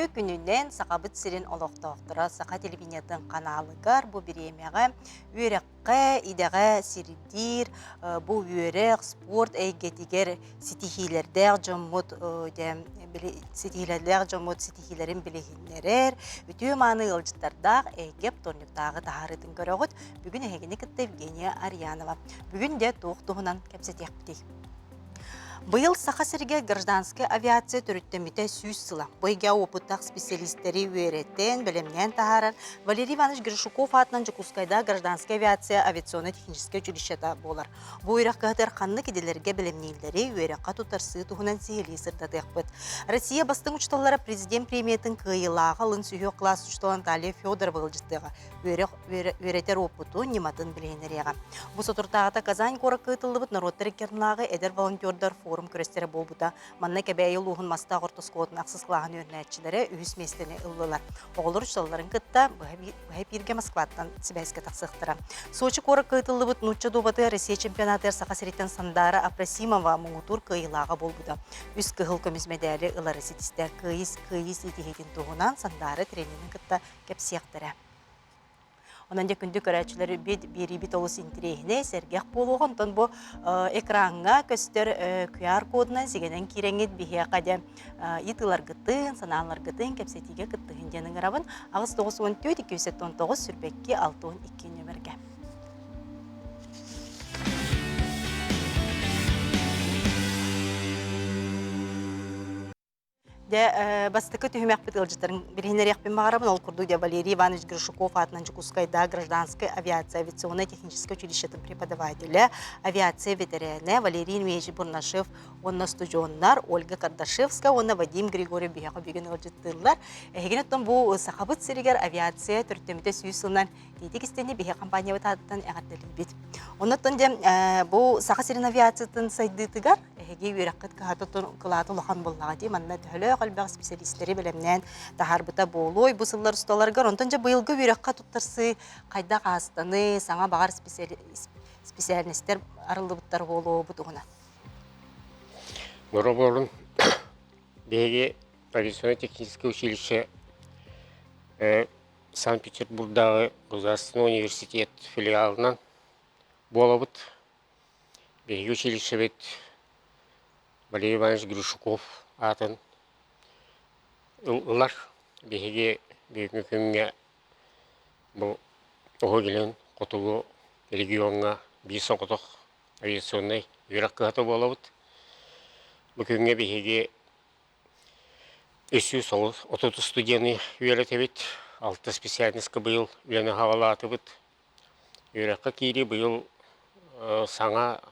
Үтүө күнүнэн Сахабыт сирин олохтоохторо Саха телевидениетын ханаалыгар бу бириэмэҕэ үөрэххэ, идэҕэ сирдиир, бу үөрэх, спорт эйгэтигэр ситиһиилэрдээх дьоммут ситиһиилэрдээх дьоммут ситиһиилэрин билиһиннэрэр, үтүө-мааны ыалдьыттардаах эйгэ вторниктааҕы таһаарыытын көрөҕүт. Бүгүн эһигини кытта Евгения Арьянова. Бүгүн дьэ туох туһунан кэпсэтиэхпитий? Быйыл Саха сиригэр гражданскай авиация төрүттэммитэ 100 сыла. Бу эйгэҕэ уопуттаах специалистэри үөрэтэн, бэлэмнээн таһаарар Валерий Иванович Гришуков аатынан Дьокуускайдаах гражданскай авиация авиационно-техническэй училищета буолар. Бу үөрэх кыһатыгар ханнык идэлэргэ бэлэмнииллэри үөрэххэ туттарсыы туһунан сиһилии сырдатыахпыт. Россия бастыҥ учууталлара президент премиятын кыайыылааҕа алын сүһүөх кылаас учуутала Наталья Федорова ыалдьыттыаҕа. Үөрэх үөрэтэр уопутун, ньыматын билиһиннэриэҕэ. Бу соторутааҕыта Казань куоракка ыытыллыбыт норуоттар икки эдэр волонтердар форум күрэстэрэ буолбута. Манна Кэбээйи улууһун Мастаах орто оскуолатын ахсыс кылааһын үөрэнээччилэрэ үһүс миэстэни ыллылар. Оҕолор учууталларын кытта быһа бииргэ Москваттан сибээскэ тахсыахтара. Сочи куоракка ыытыллыбыт нуучча дуобатыгар Россия чемпионатыгар Саха сириттэн Сандаара Апросимова муҥутуур кыайыылааҕа буолбута. Үс кыһыл көмүс мэдээли ылары ситистэ. Кыайыс кыайыы ситиһиитин туһунан Сандаара тренерин кытта кэпсиэхтэрэ. Онон дьэ күндү көрөөччүлэрбит биэриибит олус интэриэһинэй, сэргэх буолуоҕа. Онтон бу экраҥҥа көстөр QR-кодунан сигэнэн киирэҥҥит биһиэхэ дьэ ыйытыыларгытын, санааларгытын кэпсэтиигэ кыттыһын диэн ыҥырабын. 894 279 22 62 нөмергэ. Дьэ, бастакы түһүмэхпит ыалдьыттарын билиһиннэриэхпин баҕарабын. Ол курдук, дьэ, Валерий Иванович Гришуков аатынан Дьокуускайдааҕы гражданскай авиация авиационнай-техническэй училищетын преподавателэ, авиация бэтэрээнэ Валерий Ильич Бурнашев уонна устудьуоннар Ольга Кардашевская уонна Вадим Григорьев биһиэхэ бүгүн ыалдьыттыыллар. Эһигини оттон бу Сахабыт сиригэр авиация төрүттэммитэ 100 сылынан Тиитик истини биһи компаниябыт аатыттан эҕэрдэлиибит. Оннуттан дьэ бу Саха сирин авиациятын сайдыытыгар эһиги үөрэххит кыһата кылаата улахан буоллаҕа дии. Манна төһөлөөх элбэх специалистэри бэлэмнээн таһаарбыта буолуой бу сыллар усталарыгар. Онтон дьэ быйылгы үөрэххэ туттарсыы хайдах аастаны, саҥа баҕар специальностар арыллыбыттар буолуо бу туһунан. Боробуорун биһиги авиационно-техническое училище Санкт-Петербурдааҕы государственнай университет филиалынан буолабыт. Биһиги училищебыт Валерий Иванович Гришуков аатын ылар. Биһиги бүгүҥҥү күҥҥэ бу Уһук Илин хотугу региоҥҥа биир соҕотох авиационнай үөрэх кыһата буолабыт. Бу күҥҥэ биһиги 330 студены үөрэтэбит, алта специальноска быйыл үлэни саҕалаатыбыт. Үөрэххэ киирии быйыл саҥа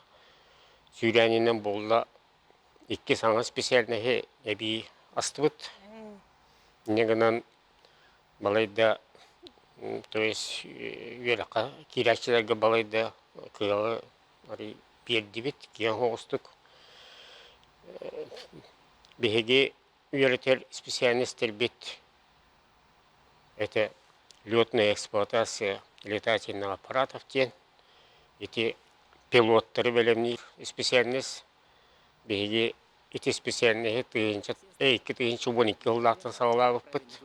сүүрээнинэн буолла, икки саҥа специальноһы эбии астыбыт. Инньэ гынан балайда то есть үөрэххэ киирээччилэргэ балайда кыаҕы биэрдибит киэҥ соҕустук. Биһиги үөрэтэр специальностарбыт это летная эксплуатация летательных аппаратов диэн ити пилоттары бэлэмниир специальность. Биһиги ити специальноһы тыһыынча 2012 сыллаахтан саҕалаабыппыт.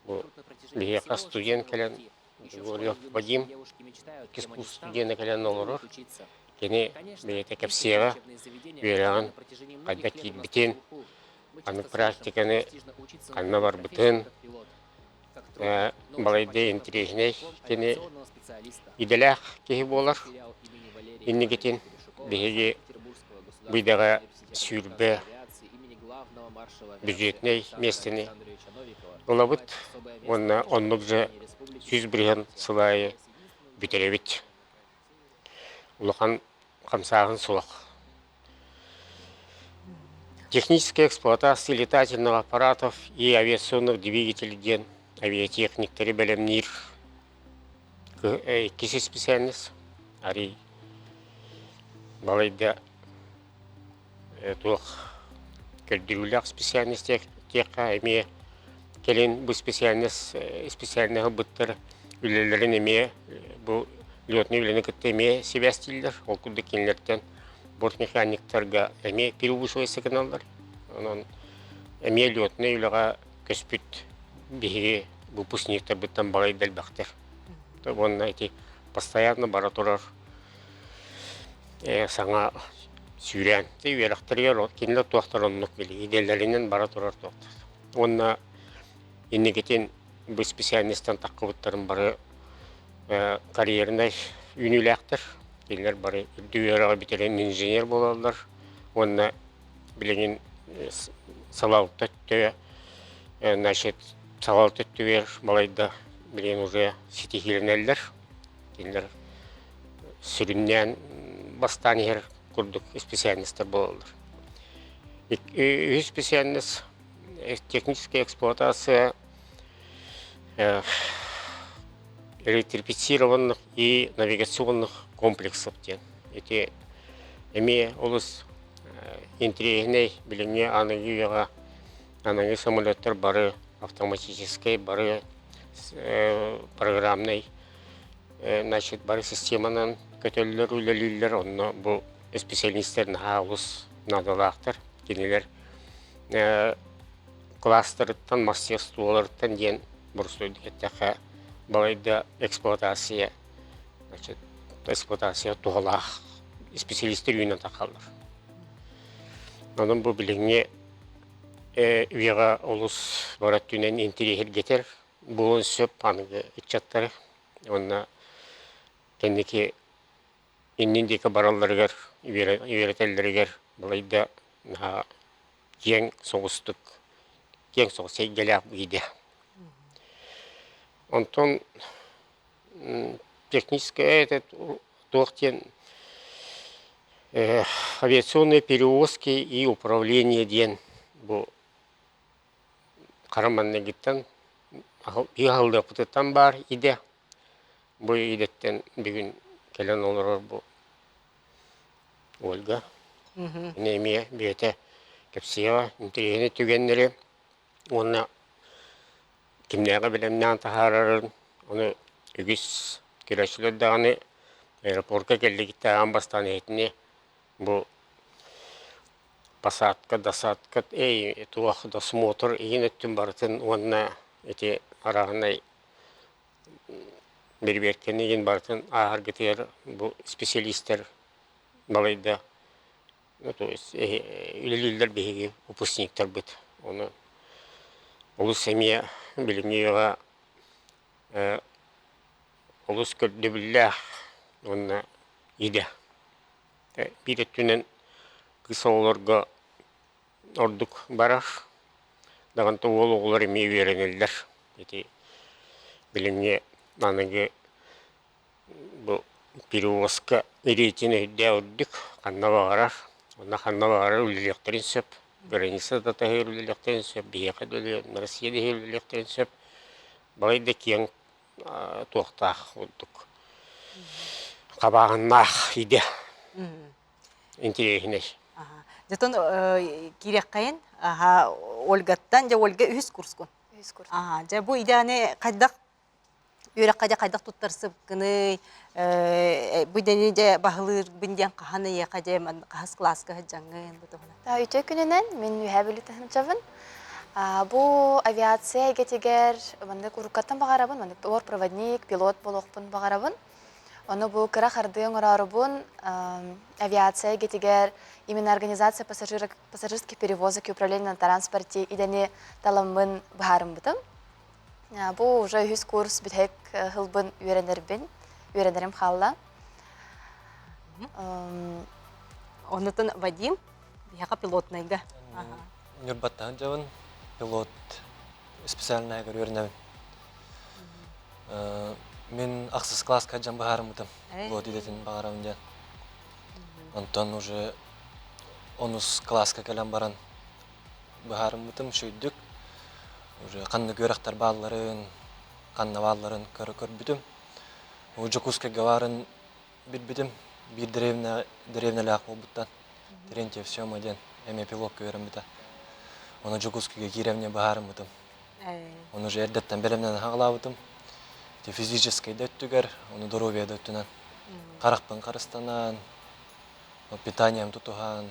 Бу биһиэхэ студент кэлэн Григорьев Вадим иккис курс студена кэлэн олорор. Кини бэйэтэ кэпсиэҕэ, үөрэҕин хайдах киирбитин, аны практиканы ханна барбытын, балайда интэриэһинэй кини идэлээх киһи буолар. Инникитин биһиги бу идэҕэ 20 бюджетнэй миэстэни ылабыт уонна оннук же 100% сыл аайы бүтэрэбит. Улахан хамсааһын суох. Техническая эксплуатация летательных аппаратов и авиационных двигателей диэн авиатехниктэри бэлэмниир иккис специальность. Арий балайда туох көрдөрүүлээх специальность диэххэ эмиэ кэлин бу специальность специальноһы ылбыттар үлэлэрин эмиэ бу летный үлэни кытта эмиэ сибээстииллэр. Ол курдук кинилэртэн бортмеханиктарга эмиэ перевышивайся гыналлар. Онон эмиэ летный үлэҕэ. көспүт биһиги выпускниктарбыттан балай да элбэхтэр. Уонна ити постоянно бара турар саҥа сүүрээн үөрэхтэригэр кинилэр туохтар оннук били идэлэринэн бара турар туохтар. Уонна инникитин бу специальностан таххыбыттарын бары карьернай үүнүүлээхтэр. Кинилэр бары үрдүк үөрэҕи бүтэрэн инженер буолаллар уонна билигин салалта өттө значит салалта өттүгэр балайда билигин уже ситиһиилэнэллэр. Кинилэр сүрүннээн бастаан иһэр курдук специальностар буолаллар. Үһүс специальность техническая эксплуатация электрифицированных и навигационных комплексов диэн. Ити эмиэ олус интэриэһинэй билиҥҥи аныгы үйэҕэ аныгы самолеттар бары автоматическай, бары программнай значит бары системанан көтөллөр, үлэлииллэр. Онно бу специалистар наһаа олус наадалаахтар. Кинилэр кылаастарыттан, мастерстволарыттан диэн боростуойдук эттэххэ, балайда эксплуатация, значит, эксплуатация туһалаах специалистер үүнэн тахаллар. Онон бу билиҥҥи үйэҕэ олус бара өттүнэн интириэһиргэтэр буолуон сөп аныгы ыччаттары уонна кэнники иннин диэки баралларыгар үөрэтэллэригэр балайда наһаа киэҥ соҕустук киэҥ соҕус эйгэлээх идэ. Онтон техническая этот туох диэн авиационные перевозки и управление диэн бу хара манныгыттан ыһаллыахпытыттан баар идэ. Бу идэттэн бүгүн кэлэн олорор бу Ольга. Кини эмиэ бэйэтэ кэпсиэҕэ интэриэһинэй түгэннэри уонна кимнээҕи бэлэмнээн таһаарарын, ону үгүс көрөөччүлэр даҕаны аэропорка кэллигиттэ аан бастаан иһитини бу посадка, досадка, эй, туох досмотр игин өттүн барытын уонна ити арааһынай бирибиэркэни игин барытын ааһаргытыгар бу специалистар балайда ну то есть үлэлииллэр биһиги выпускниктарбыт. Ону олус эмиэ билиҥҥи үйэҕэ олус көрдөбүллээх уонна идэ. Биир өттүнэн кыыс оҕолорго ордук барар. Даҕанта уол оҕолор эмиэ үөрэнэллэр. Ити билиҥҥи аныгы бу перевозка рейтинэ үрдээх үрдүк, ханна баҕарар, уонна ханна баҕарар үлэлиэхтэрин сөп. Граница да таһыгар үлэлиэхтэрин сөп, биһиэхэ да Россия да иһигэр үлэлиэхтэрин сөп. Балай да киэҥ туохтаах курдук хабааһыннаах идэ интэриэһинэй. Дьэтон киириэххэйин Ольгаттан, дьэ Ольга үһүс курскун. Үһүс курс. Дьэ бу идэни хайдах үөрэххэ дьэ хайдах туттарсыбыккыный, бу идэни дьэ баһылыырбын диэн хаһан эйиэхэ дьэ хаһыс кылааска сылдьаҥҥын бу туһунан. Үтүө күнүнэн мин Үөһээ Бүлүү таһынчабын. Бу авиация эйгэтигэр маннык уруккаттан баҕарабын, маннык бортпроводник, пилот буолуохпун баҕарабын. Ону бу кыра хардыы оҥороорубун авиация эйгэтигэр именно организация пассажирских перевозок и управление на транспорте идэни таламмын быһаарыммытым. Бу уже үһүс курс бүтэһик сылбын үөрэнэрбин, үөрэнэрим хаалла. Онутун Вадим, биһиэхэ пилотнайга. Ньурбаттан дьабын пилот специальныйга үөрэнэбин. Мин ахсыс класска дьан быһаарыммытым. Пилот идэтин баҕарабын диэн. Онтон уже онус класска кэлэн баран быһаарыммытым үчүгэйдик. Уже ханнык үөрэхтэр баалларын, ханна баалларын көрө көрбүтүм. Дьокуускайга баарын билбитим. Биир дэриэбинэ дэриэбинэлээх буолбуттан Терентьев Сема диэн эмиэ пилотка үөрэммитэ. Ону Дьокуускайга киирэмҥэ быһаарыммытым. Ону уже эрдэттэн бэлэмнэнэн хаҕалаабытым. Физическэй да өттүгэр, ону доруобуйа да өттүнэн. Харахпын харыстанан, питанием тутуһан,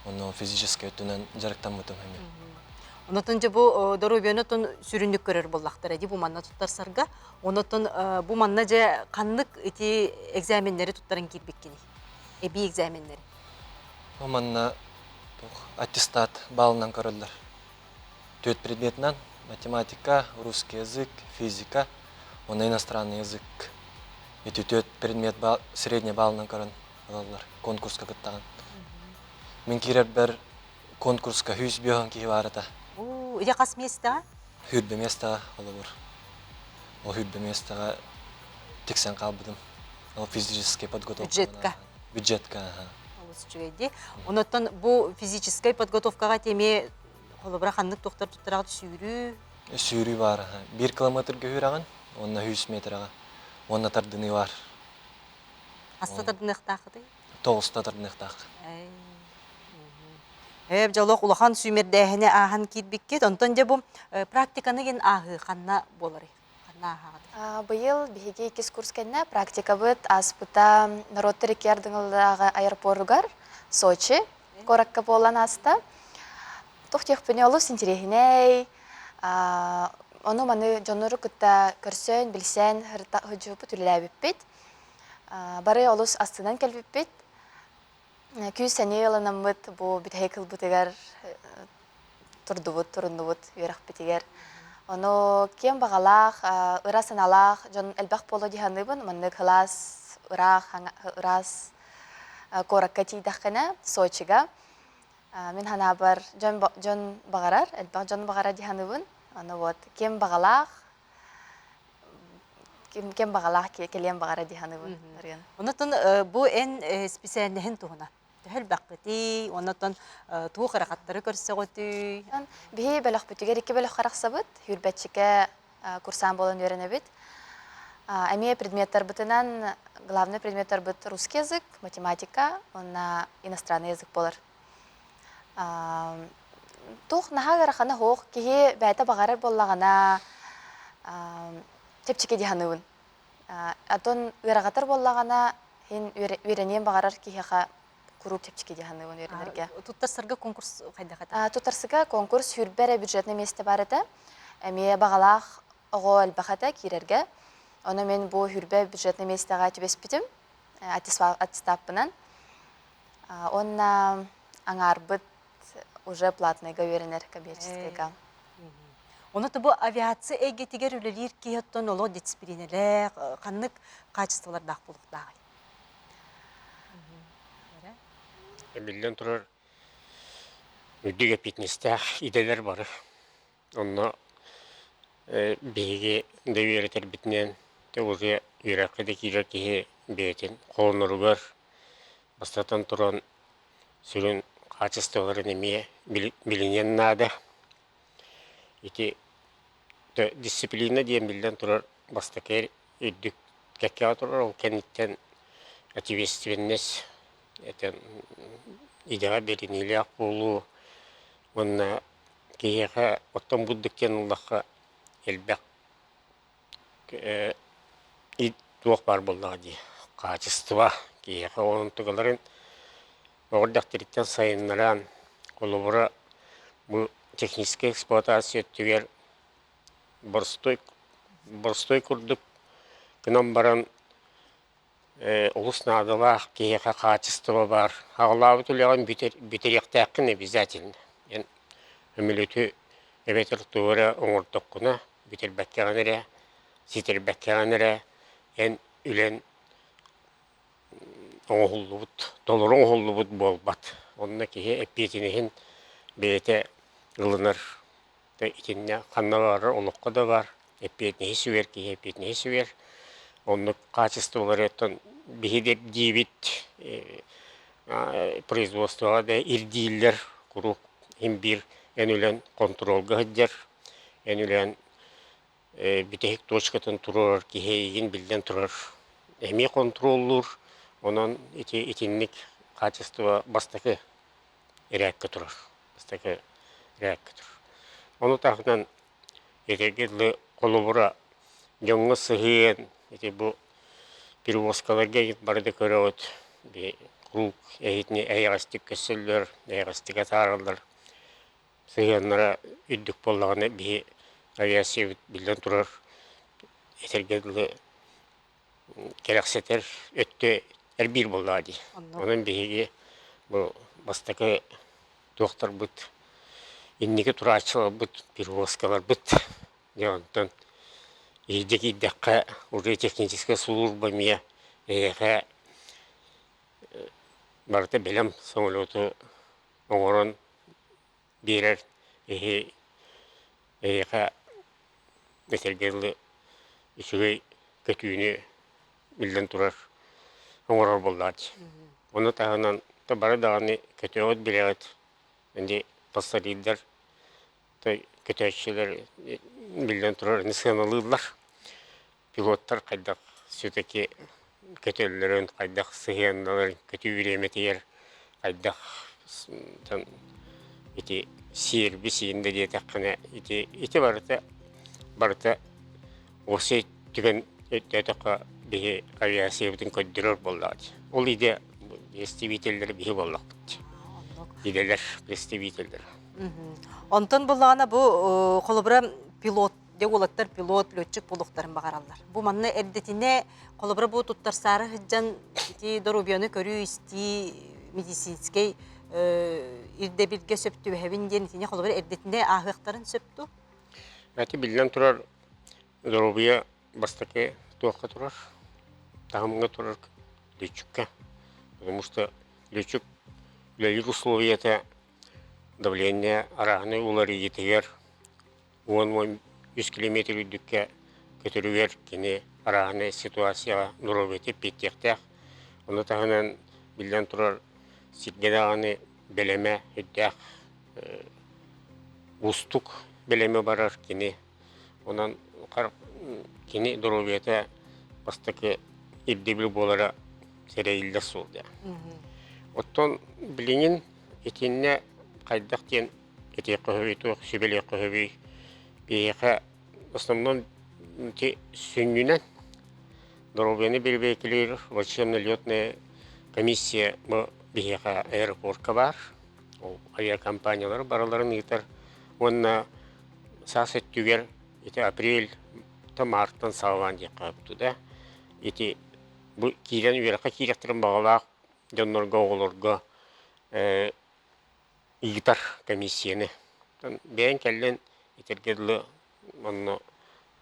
ону физическэй өттүнэн дьарыктаммытым эмиэ. Онотон дьэ бу доруобуйаны оттон сүрүннүк көрөр буоллахтара дии бу манна туттарсарга. Онотон бу манна дьэ ханнык ити экзаменнэри туттаран киирбиккиний? Эбии экзаменнэри. Бу манна аттестат баалынан көрөллөр. Түөрт предметинэн математика, русский язык, физика уонна иностранный язык. Ити түөрт предмет средний баалынан көрөн ылаллар конкурска кыттаҕын. Мин киирэрбэр конкурска 105 киһи баар этэ. Ити хас миэстэҕэ? Сүүрбэ миэстэҕэ холобур. Ол 120 миэстэҕэ тиксэн хаалбытым. Ол физическэй подготовка. Бюджетка. Бюджетка, аха. Олус үчүгэй дии. Онуттан бу физическэй подготовкаҕа эмиэ холобура ханнык туохтар туттараҕыт сүүрүү? Сүүрүү баар, аха. Биир километрга сүүрэҕин, уонна 100 метрэҕэ. Уонна тардыныы баар. Хаста тардыныахтааххытый? Тоҕуста тардыныахтаах. Ээ, дьэ олох улахан сүүмэрдээһини ааһан киирбиккит. Онтон дьэ бу практиканы гин ааһыы ханна буоларый? Ханна ааһаҕыт? Быйыл биһиги иккис курс кэннэ практикабыт ааспыта норуоттар икки ардыҥалааҕы аэропоругар Сочи куоракка буолан ааста. Туох диэхпиний олус интэриэһинэй. Ону маны дьоннору кытта көрсөн, билсэн сылдьыбыппыт, үлэлээбиппит. Бары олус астынан кэлбиппит. Күүс-сэниэ ылынаммыт бу бүтэһик ылбытыгар турдубут, туруннубут үөрэхпитигэр. Ону киэҥ баҕалаах, ыра санаалаах дьон элбэх буолуо дии саныыбын. Маннык сылаас, ыраах, ыраас куоракка тиийдэххинэ, Сочига, мин санаабар, дьон, дьон баҕарар, элбэх дьон баҕарар дии саныыбын. Ону вот ким баҕалаах, ким, ким баҕалаах кэлиэн баҕара дии саныыбын. Онотон бу эн специальноһын туһунан төһө элбэххитий, онотон туох ыарахаттары көрсөҕүтүй? Биһи бөлөхпүтүгэр икки бөлөххө арахсабыт. Сүүрбэччикэ курсаан буолан үөрэнэбит. Эмиэ предметтарбытынан главный предметтарбыт русский язык, математика уонна иностранный язык буолар. Туох наһаа ыарахана суох, киһи бэйэтэ баҕарар буоллаҕына чэпчэки дии саныыбын. Оттон ыарахатар буоллаҕына, иһин үөрэниэн баҕарар киһиэхэ куруук чэпчэки дии саныыбын үөрэнэргэ. Туттарсарга конкурс хайдах этэ? Туттарсыга конкурс сүүрбэ эрэ бюджетнай миэстэ баар этэ. Эмиэ баҕалаах оҕо элбэх этэ киирэргэ. Ону мин бу сүүрбэ бюджетнай миэстэҕэ түбэспитим аттестаппынан. Уонна аҥаарбыт уже платныйга үөрэнэр коммерческайга. Ону бу авиация эйгэтигэр үлэлиир киһи оттон олох дисциплинэлээх, ханнык хаачыстыбалардаах буолуохтааҕый? Биллэн турар, үрдүк эппиэтинэстээх идэлэр бары. Онно биһиги да үөрэтэрбитинэн, уже үөрэххэ да киирэр киһи бэйэтин холоноругар бастатан туран сүрүн хаачыстыбаларын эмиэ билиниэн наада. Ити дисциплина диэн биллэн турар бастакы үрдүк кэккэҕэ турар, ол кэнниттэн ответственность, этэн идэҕэ бэриниилээх буолуу уонна киһиэхэ оттон бурдук диэн ыллахха элбэх туох баар буоллаҕа дии хаачыстыба киһиэхэ онтугаларын оҕо эрдэхтэриттэн сайыннаран холобура бу техническэй эксплуатация өттүгэр боростуой боростуой курдук гынан баран олус наадалаах киһиэхэ хаачыстыба баар. Аҕалаабыт үлэҕин бүтэриэхтээххин обязательно. Эн өмөлүтү эбэтэр тугу эрэ оҥордоххуна, бүтэрбэккэҕин эрэ, ситэрбэккэҕин эрэ эн үлэн оҥоһуллубут, толору оҥоһуллубут буолбат. Онно киһи эппиэтинэһин бэйэтэ ылынар. Итиннэ ханна баҕарар олоххо да баар эппиэтинэһи сүгэр киһи эппиэтинэһи сүгэр. Оннук хаачыстыбалары оттон биһиги диибит производствоҕа да ирдииллэр куруук иһин биир эн үлэн хонтуруолга сылдьар, эн үлэн бүтэһик точкатын туруорар киһи эйигин биллэн турар эмиэ хонтуруоллуур. Онон ити итинник хаачыстыба бастакы ирээккэ турар. Бастакы ирээккэ турар. Ону таһынан этэргэ дылы холобура дьоҥҥо сыһыан ити бу перевозкаларга бары да көрөҕүт куруук эһитини эйэҕэстик көрсөллөр, эйэҕэстик атаараллар. Сыһыаннара үрдүк буоллаҕына биһи авиациябыт биллэн турар этэргэ дылы кэрэхсэтэр өттө эрбиир буоллаҕа дии. Онон биһиги бу бастакы туохтарбыт инники турааччыларбыт, перевозкаларбыт дьэ онтон иһирдьэ киирдэххэ уже техническэй служба эмиэ эһиэхэ барыта бэлэм самолету оҥорон биэрэр эһи эһиэхэ этэргэ дылы үчүгэй көтүүнү биллэн турар оҥорор буоллааччы. Ону таһынан бары даҕаны көтөҕүт билэҕит indi пассажирдар көтөөччүлэр биллэн турар сыаналыыллар. Пилоттар хайдах все-таки көтөллөрүн, хайдах сыһыанналарын көтүү бириэмэтигэр хайдах ити сиэрби сиин да диэтэххинэ ити ити барыта барыта уопсай түгэн өйдөөтөххө биһи авиациябытын көрдөрөр буоллаҕа дии. Ол идэ представителлэр биһи буоллахпыт. Идэлэр представителлэр. Онтон буллаҕына бу холобура пилот дьэ уолаттар пилот, летчик буолуохтарын баҕараллар. Бу манна эрдэтинэ холобура бу туттарсаары сылдьан ити доруобуйаны көрүү-истии медицинскэй ирдэбилгэ сөп түбэһэбин диэн итини холобура эрдэтинэ ааһыахтарын сөп дуу? Ити биллэн турар доруобуйа бастакы туохха турар, таһымҥа турар лүччүккэ. Потому что лүччүк үлэлиир условията давление арааһынай уларыйыытыгар 10-13 километр үрдүккэ көтөрүгэр кини арааһынай ситуацияҕа доруобуйата эппиэттиэхтээх. Ону таһынан, биллэн турар, сиргэ даҕаны бэлэмэ үрдээх уустук бэлэмэ барар кини. Онон кини доруобуйата бастакы ирдэбил буолара сэрэйиллэр суол диэн. Оттон билигин итиннэ хайдах диэн этиэххэ сөбүй, туох сүбэлиэххэ сөбүй? Биһиэхэ в основном ити сүнньүнэн доруобуйаны бэрэбиэркэлиир врачебно-летная комиссия бу биһиэхэ аэропортка баар. Ол авиакомпаниялар барыларын ыытар уонна саас өттүгэр ити апрель то мартан саҕалаан диэххэ сөп да ити бу киирэн үөрэххэ киириэхтэрин баҕалаах дьоннорго оҕолорго ыытар комиссияны. Бэйэҥ кэллин этэргэ дылы онно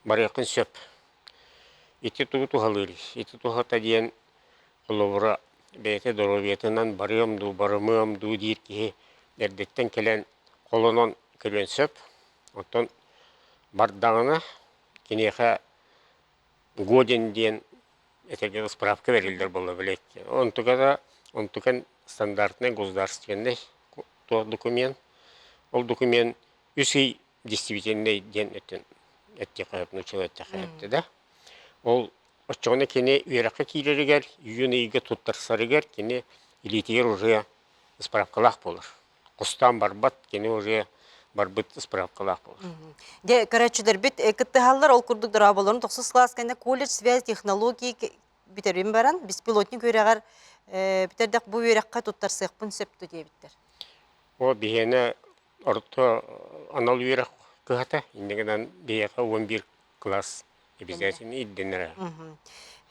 барыаххын сөп. Ити тугу туһалыырый? Ити туһата диэн холобура бэйэтэ доруобуйатынан барыам дуу, барымыам дуу диир киһи эрдэттэн кэлэн холонон көрүөн сөп. Оттон бардаҕына киниэхэ годен диэн этэргэ справка бэриллэр буолла блядь. Онтука да онтукан стандартный государственный туох документ. Ол документ үс ый действительный диэн өттүн эттиэхэ сөп, нууччалыы эттэххэ сөптө да. Ол оччоҕуна кини үөрэххэ киирэригэр, июнь ыйга туттарсарыгар кини илиитигэр уже справкалаах буолар. Хостоон барбат, кини уже барбыт справкалаах буолар. Дьэ, көрөөччүлэрбит кыттыһаллар, ол курдук дорооболорун тохсус кылаас кэннэ колледж связь технологии бүтэрин баран, беспилотник үөрэҕэр бүтэрдэх бу үөрэххэ туттарсыахпын сөп дуо диэбиттэр. О, биһиэнэ орто анал үөрэх кыһата, инньэ гынан биһиэхэ 11 класс обязательно ирдэнэрэ.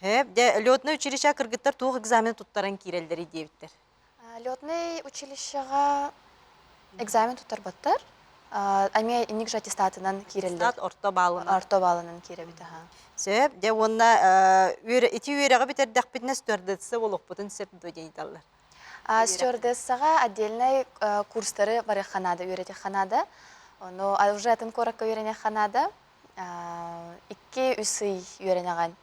Дьэ, летное училище кыргыттар туох экзамен туттаран киирэллэрий диэбиттэр. Летный училищеҕа экзамен туттарбаттар. Эмиэ инник же аттестатынан киирэллэр. Аттестат орто баалынан. Орто баалынан киирэбит, аха. Сөп. Дьэ уонна ити үөрэҕи бүтэрдэхпитинэ стюардесса буолуохпутун сөп дуо диэн ыйыталлар. Стюардессаҕа отдельнай курстары барыахха наада, үөрэтиэххэ наада. Ону уже атын куоракка үөрэниэххэ наада. 2-3 ый үөрэнэҕин.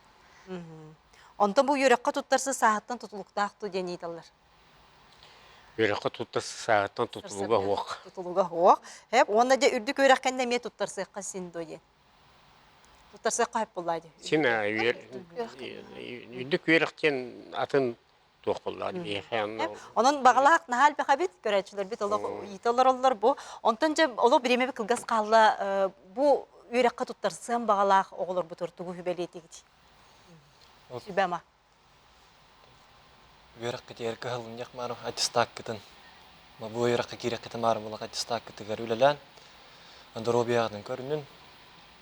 Онтон бу үөрэххэ туттарсы сааһыттан тутулуктаах дуо диэн ыйыталлар. Үөрэххэ туттарсы сааһыттан тутулуга суох. Тутулуга суох. Хэп уонна дьэ үрдүк үөрэх кэннэ эмиэ туттарсыахха син дуо диэн. Туттарсыахха сөп буоллаа дии. Син үрдүк үөрэх диэн атын туох буоллаа биһиэхэ Онон баҕалаах наһаа элбэх эбит көрөөччүлэрбит олох иитэ олороллор бу. Онтон дьэ олох бириэмэбит кылгас хаалла бу үөрэххэ туттарсыан баҕалаах оҕолорбутугар тугу сүбэлиэтигит? Сүбэ-ама. Үөрэххитигэр кыһалынньах маарым аттестаккытын. Бу үөрэххэ киириэххитин баар буоллахха аттестаккытыгар үлэлээн, доруобуйаҕытын көрүнүн,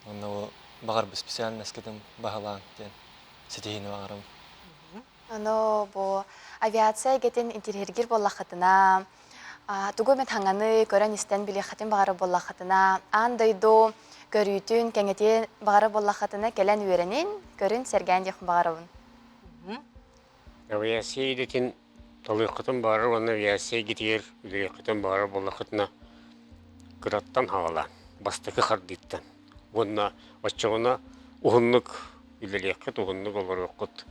уонна бу баҕарбыт специальноскытын баһылаан диэн ситиһиини баҕарабын. Ону бу авиация эйгэтин интириэһиргиир буоллаххытына, тугу эмит хаҥаны көрөн-истэн билиэххитин баҕарар буоллаххытына, аан дойду көрүүтүн кэҥэтиэн баҕарар буоллаххытына кэлэн үөрэнин, көрүн, сэргээн диэхпин баҕарабын. Авиация идэтин талыаххытын баҕарар уонна авиация эйгэтигэр үлэлиэххитин баҕарар буоллаххытына, кыраттан хаалаан, бастакы хардыыттан уонна оччоҕуна уһуннук үлэлиэххит, уһуннук олоруоххут.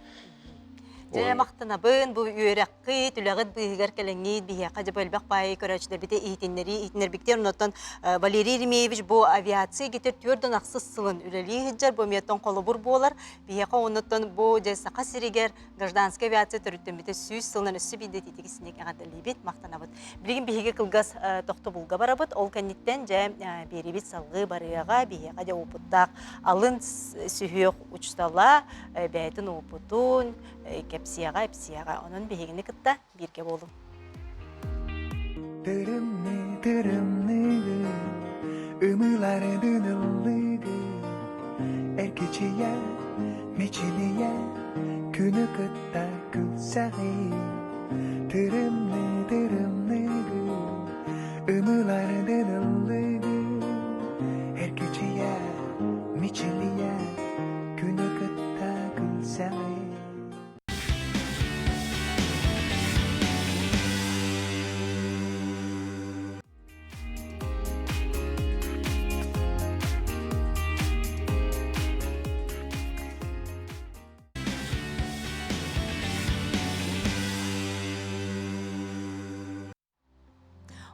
Дьэ, махтанабын бу үөрэххит, үлэҕит быыһыгар кэлэҥҥит, биһиэхэ дьэ бу элбэх баайы көрөөччүлэрбитэ иһитиннэрии иһитиннэрбиттэр. Оннуттан Валерий Еремеевич бу авиация эйгэтигэр түөрт ахсыс сылын үлэлии сылдьар, бу эмиэ холобур буолар. Биһиэхэ оннуттан бу дьэ Саха сиригэр гражданскай авиация төрүттэммитэ 100 сылынан өссө биирдэ ититик синик эҕэрдэлиибит, махтанабыт. Билигин биһиги кылгас тохтобулга барабыт. Ол кэнниттэн дьэ биэрибит салгыы барыаҕа, биһиэхэ дьэ уопуттаах алын сүһүөх учуутала бэйэтин уопутун кэпсиэҕэ, эпсиэҕэ. Онон биһигини кытта бииргэ буолуҥ. Тырымны тырымныгын, ымыыларын ыллыгын, эргичийэ, мичилийэ, күнү кытта күлсэҕин. Тырымны тырымныгын, ымыыларын ыллыгын, эргичийэ, мичилийэ, күнү кытта күлсэҕин.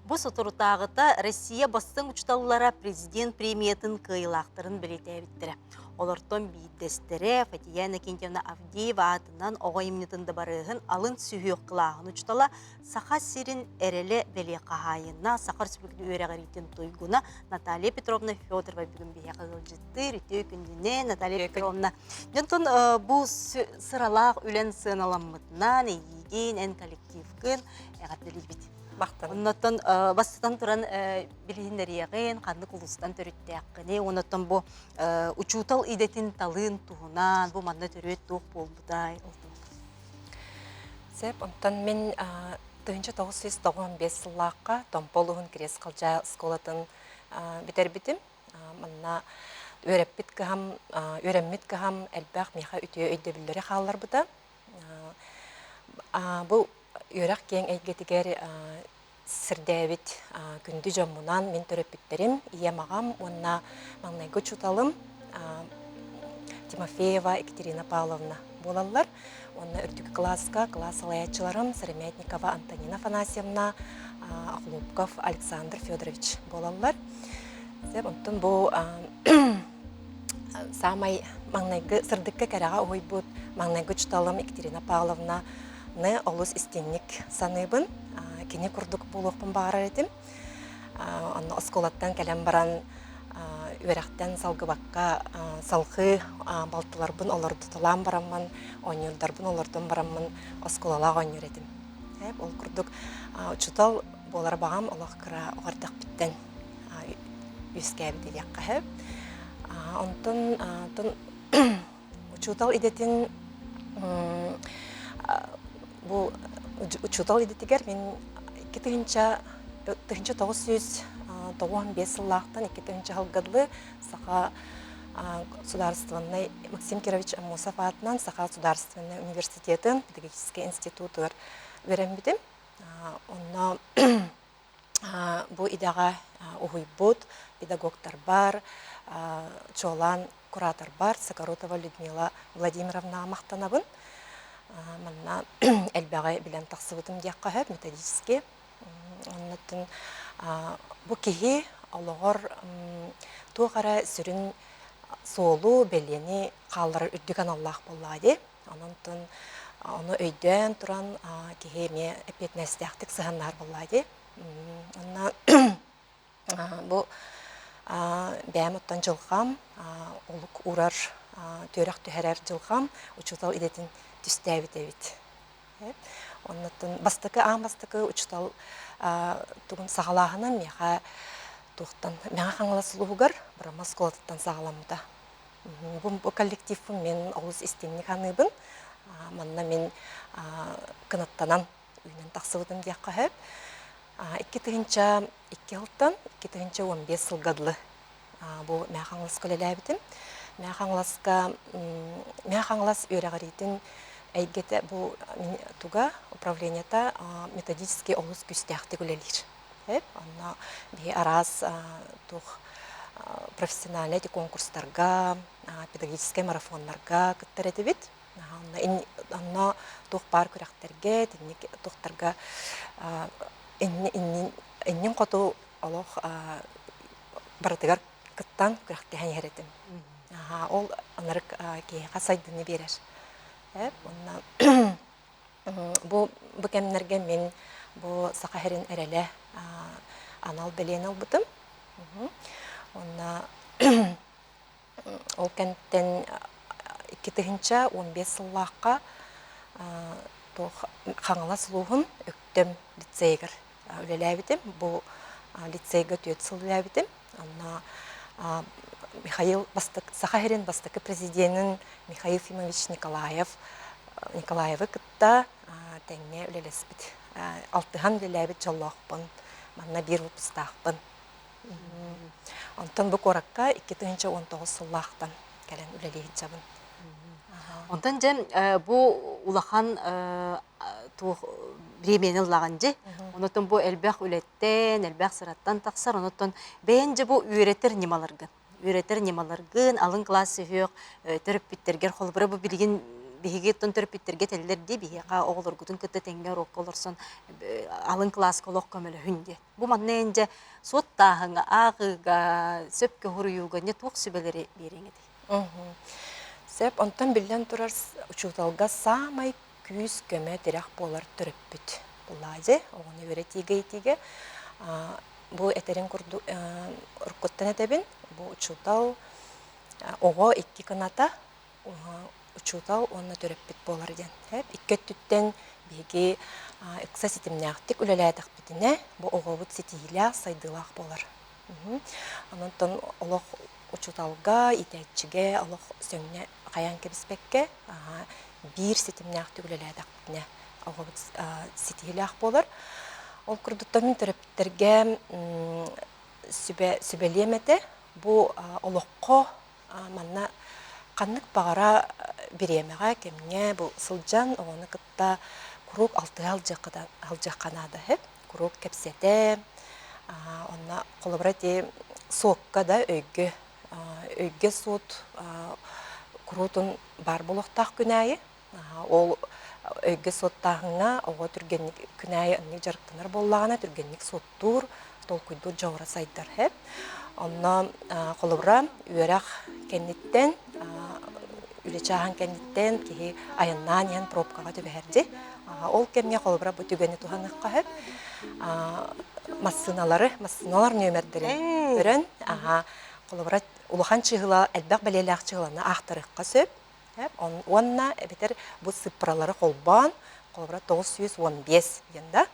Бу соторутааҕыта Россия бастыҥ учууталлара президент премиятын кыайыылаахтарын бэлиэтээбиттэрэ. Олортон биирдэстэрэ Фатия Иннокентьевна Авдеева аатынан оҕо айымньытын дыбарыаһын алын сүһүөх кылааһын учуутала, Саха сирин эрэлэ бэлиэ хаһаайына, Саха Республикатын үөрэҕириитин туйгуна Наталья Петровна Федорова бүгүн биһиэхэ ыалдьыттыыр. Үтүө күнүнэн, Наталья Петровна. Дьонтон бу сыралаах үлэн сыаналаммытынан эйиигин, эн коллективкын эҕэрдэлиибит. Махтанабын. Оннуттан бастатан туран билиһиннэриэҕин, ханнык улуустан төрүттээххиний, оннуттан бу учуутал идэтин талыын туһунан, бу манна төрүөт туох буолбутай? Сөп, онтон мин 1995 сыллаахха Томпо улууһун Кириэс Халдьаа оскуолатын бүтэрбитим. Манна үөрэппит кыһам, үөрэммит кыһам элбэх миэхэ үтүө өйдөбүллэри хаалларбыта. Бу үөрэх киэҥ эйгэтигэр сирдээбит күндү дьоммунан мин төрөппүттэрим, ийэм, аҕам уонна маҥнайгы учууталым Тимофеева Екатерина Павловна буолаллар. Уонна үрдүкү кылааска кылаас салайааччыларым Сыромятникова Антонина Афанасьевна, Охлопков Александр Федорович буолаллар. Онтон бу саамай маҥнайгы сырдыкка кэрэҕэ уһуйбут маҥнайгы учууталым Екатерина Павловнаны олус истиҥник саныыбын. Кини курдук буолуохпун баҕарар этим. Онно оскуолаттан кэлэн баран үөрэхтэн салгыбакка салҕыы балтыларбын олордуталаан бараммын, оонньуурдарбын олордон бараммын оскуолалаах оонньуур этим. Ол курдук учуутал буолар баҕам олох кыра оҕо эрдэхпиттэн үөскээбит диэххэ сөп. Онтон учуутал идэтин бу учуутал идэтигэр мин 1995 сыллаахтан 2000 сылга дылы Саха судаарыстыбаннай Максим Кирович Аммосов аатынан Саха судаарыстыбаннай университетын педагогическай институтугар үөрэммитим. Онно бу идэҕэ уһуйбут педагогтарбар, чуолаан кураторбар Сокорутова Людмила Владимировнаҕа махтанабын. Манна элбэҕи билэн тахсыбытым диэххэ сөп, методически. Оннуттан бу киһи олоҕор туох эрэ сүрүн суолу, бэлиэни хаалларар үрдүк аналлаах буоллаҕа дии. Онон ону өйдөөн туран киһи эмиэ эппиэтинэстээхтик сыһыаннаһар буоллаҕа дии. Онно бу бэйэм оттон дьылҕам, олук уурар, түөрэх түһэрэр дьылҕам учуутал идэтин түстээбит эбит. Оннуттан бастакы аан бастакы учуутал тугун саҕалааһына миэхэ туохтан Мэҥэ Хаҥалас улууһугар Бырама оскуолатыттан саҕаламмыта. Бу коллективпын мин олус истиҥник аныыбын. Манна мин кынаттанан үүнэн тахсыбытым диэххэ сөп. 2002 сылтан 2015 сылга дылы бу Мэҥэ Хаҥаласка үлэлээбитим. Мэҥэ Хаҥаласка Мэҥэ Хаҥалас үөрэҕириитин эйгэтэ бу туга управлениета методически олус күүстээхтик үлэлиир. Онно биһи араас туох профессиональнай конкурстарга, педагогическай марафоннарга кыттар этибит. Онно туох баар күрэхтэргэ, итинник туохтарга иннин хоту олох барытыгар кыттан күрэхтэһэн иһэр этим. Ол анарык киһиэхэ сайдыыны биэрэр. Уонна бу бу кэмнэргэ мин бу Саха сирин эрэлэ анал бэлиэни ылбытым. Уонна Ол кэнниттэн 2015 сыллаахха туох Хаҥалас улууһун Өктөм лицейигэр үлэлээбитим. Бу лицейгэ түөрт сыл үлэлээбитим. Онно Михаил Саха сирин бастакы президенин Михаил Ефимович Николаев Николаевы кытта тэҥҥэ үлэлэспит, алтыһан үлэлээбит дьоллоохпун. Манна биир выпустаахпын. Онтон бу куоракка 2019 сыллаахтан кэлэн үлэлии сылдьабын. Онтон дьэ бу улахан туох бириэмийэни ыллаҕын дьи. Онотон бу элбэх үлэттэн, элбэх сыраттан тахсар. Онотон бэйэн дьэ бу үөрэтэр ньымаларгын. Үөрэтэр ньымаларгын алын кылаас сүһүөх төрөппүттэргэр холобура бу билигин биһиги оттон төрөппүттэргэ этэллэр дии биһиэхэ оҕолоргутун кытта тэҥҥэ уруокка олорсон алын кылааска олох көмөлөһүн диэн. Бу манна эн дьэ суоттааһыҥҥа, ааҕыыга, сөпкө суруйууга не туох сүбэлэри биэриэҥ этэй? Сөп, онтон биллэн турар учууталга саамай күүс-көмө, тирэх буолар төрөппүт буоллаҕа оҕону үөрэтиигэ-иитиигэ. Бу этэрин курдук уруккуттан этэбин, бу учуутал оҕо икки кыната учуутал уонна төрөппүт буолар диэн. Икки өттүттэн биһиги ыкса ситимнээхтик үлэлээтэхпитинэ, бу оҕобут ситиһиилээх, сайдыылаах буолар. Онон олох учууталга, иитээччигэ олох сөҥнө хайаан кэбиспэккэ, биир ситимнээхтик үлэлээтэхпитинэ оҕобут ситиһиилээх буолар. Ол курдук мин төрөппүттэргэ сүбэ сүбэлиэм этэ. Бу олоххо Манна ханнык баҕара бириэмэҕэ, кэмҥэ бу сылдьан оҕону кытта куруук алтыһа сылдьыахха наада үһү. Куруук кэпсэтэ, онно холобура ити суокка да өйгө өйгө суут куруутун баар буолуохтаах күн аайы. Ол өйгө суоттааһыҥҥа оҕо түргэнник күн аайы оннук дьарыктанар буоллаҕына түргэнник суоттуур, толкуйдуур дьоҕура сайдар. Онно холобура үөрэх кэнниттэн, үлэ чааһын кэнниттэн киһи айаннаан иһэн пробкаҕа түбэһэр дии. Ол кэмҥэ холобура бу түгэни туһаныахха сөп. Массыыналары, массыыналар нүөмэрдэрин көрөн, холобура улахан чыһыла, элбэх бэлиэлээх чыһыланы аахтарыахха сөп. Уонна эбэтэр бу сыыппаралары холбоон, холобура 915 диэн да,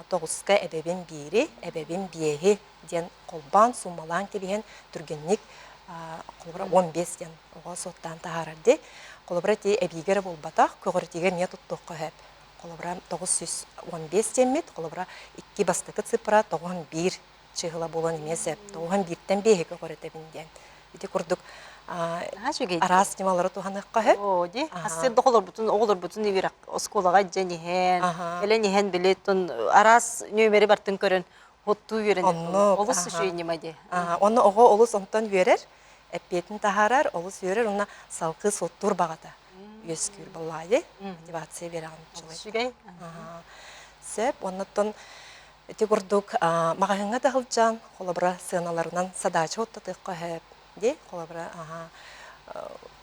тоҕуска эбэбин биири, эбэбин биэһи диэн холбоон, суумалаан кэбиһэн түргэнник холобура 15 диэн оҕо суоттаан таһаарар дии. Холобура ити эбиигэ эрэ буолбатах, көҕүрүтүүгэ эмиэ туттуохха сөп. Холобура 915 диэммит, холобура икки бастакы цифра 91 чыыһыла буолуон эмиэ сөп. Тоҕуһан бииртэн биэһи көҕүрэтэбин диэн. Ити курдук араас ньымалары туһаныахха сөп. Оо, дии. Хасыыр да оҕолорбутун, оҕолорбутун үөрэх оскуолаҕа илдьэн иһэн, кэлэн иһэн били араас нүөмэри бартын көрөн хоттуу үөрэнэр. Олус үчүгэй ньыма дии. Онно оҕо олус онтон үөрэр, эппиэтин таһаарар, олус үөрэр уонна салгыы суоттуур баҕата үөскүүр буоллаҕа мотивация биэрэҕин үчүгэй. Сөп. Оннуттан Ити курдук маҕаһыыҥҥа да сылдьан, холобура, сыаналарынан садаача оттотуохха сөп дии. Холобура,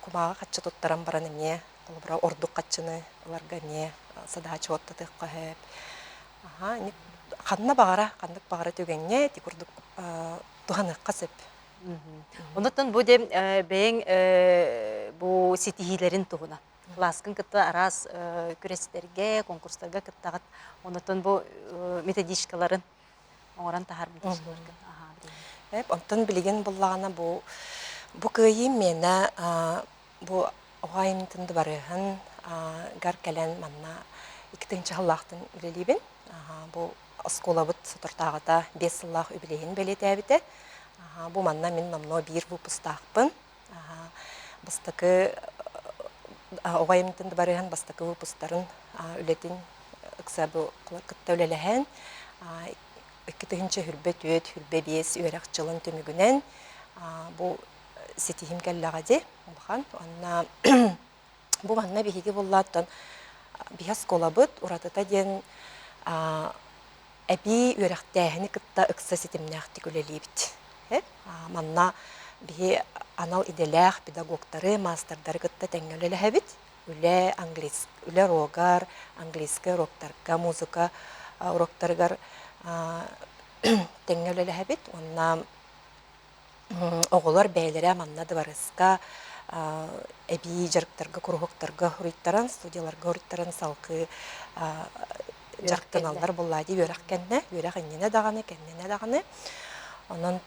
кумааҕы хаччы туттаран баран эмиэ, холобура, ордук хаччыны ыларга эмиэ садаача оттотуохха сөп. Ханна баҕара, ханнык баҕара түгэҥҥэ ити курдук туһаныахха сөп. Онуттан бу дьэ бэйэҥ бу ситиһиилэрин туһунан. Кылааскын кытта араас күрэстэргэ, конкурстарга кыттаҕыт. Онотон бу методичкаларын оҥорон таһаар методичкаларгын. Онтон билигин буллаҕына бу бу кыайыым миэнэ бу оҕо айымньытын дыбарыаһын гар кэлэн манна 2 сыллаахтан үлэлиибин. Бу оскуолабыт соторутааҕыта 5 сыллаах үбүлүөйүн бэлиэтээбитэ. Бу манна мин номнуо биир выпустаахпын. Бастакы оҕо айымньытын дыбарыаһын бастакы выпустарын үлэтин ыкса бу кытта үлэлэһэн 2024-25 үөрэх дьылын түмүгүнэн бу ситиһим кэллэҕэ дии улахан. Уонна бу манна биһиги буллааттан биһи оскуолабыт уратыта диэн эбии үөрэхтээһини кытта ыкса ситимнээхтик үлэлиибит. Манна биһи анал идэлээх педагогтары, маастардары кытта тэҥҥэ үлэлэһэбит. Үлэ английс үлэ уруогар, английскай уруоктарга, музыка уруоктарыгар тэҥҥэ үлэлэһэбит. Уонна Оҕолор бэйэлэрэ манна дыбарыска эбии дьарыктарга, куруһуоктарга уруйтаран, студияларга уруйтаран салгыы дьарыктаналлар буоллаа дии үөрэх кэннэ, үөрэх иннинэ даҕаны, кэннинэ даҕаны. Онон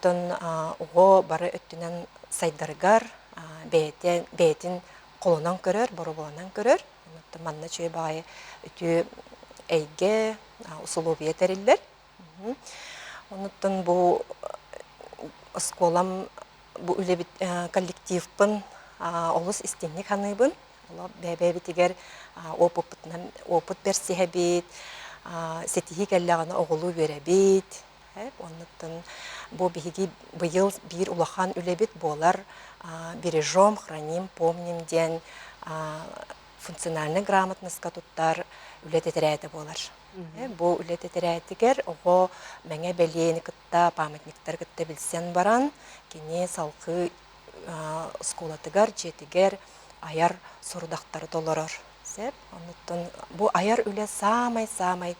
оҕо бары өттүнэн сайдарыгар бэйэтин, бэйэтин холонон көрөр, боруобаланан көрөр. Онон манна үчүгэй баҕайы үтүө эйгэ, усулуобуйа тэриллэр. Онуттан бу оскуолам бу үлэбит коллективпын олус истиҥник саныыбын. Олох бэйэ-бэйэбитигэр опыппытынан опыт бэрсиһэбит, ситиһии кэллэҕинэ оҕолуу үөрэбит. Оннуттан бу биһиги быйыл биир улахан үлэбит буолар «Бережем, храним, помним» диэн функциональнай грамотноска туттар үлэ тэтэрээтэ буолар. Бу үлэ тэтэрээтигэр оҕо мэҥэ бэлиэни кытта, памятниктары кытта билсэн баран, кини салгыы оскуолатыгар, дьиэтигэр айар сорудахтары толорор. Сөп. Оннуттан бу айар үлэ саамай-саамай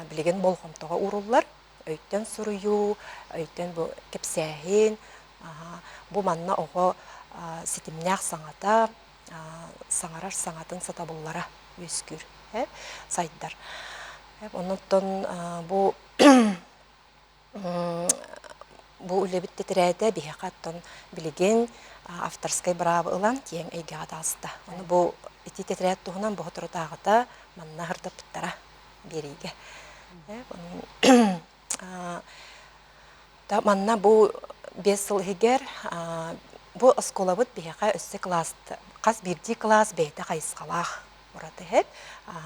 билигин болҕомтоҕо ууруллар. Өйтөн суруйуу, өйтөн бу кэпсээһин, бу манна оҕо ситимнээх саҥата, саҥарар саҥатын сатабыллара үөскүүр, сайдар. Оннуттан бу бу үлэбит тэтэрээтэ биһиэхэ оттон билигин авторскай быраабы ылан киэҥ эйгэҕэ таҕыста. Ону бу ити тэтэрээт туһунан бу соторутааҕыта манна сырдаппыттара биэриигэ. Манна бу 5 сыл иһигэр бу оскуолабыт биһиэхэ өссө кылаас хас биирдии кылаас бэйэтэ хайысхалаах ураты иһит.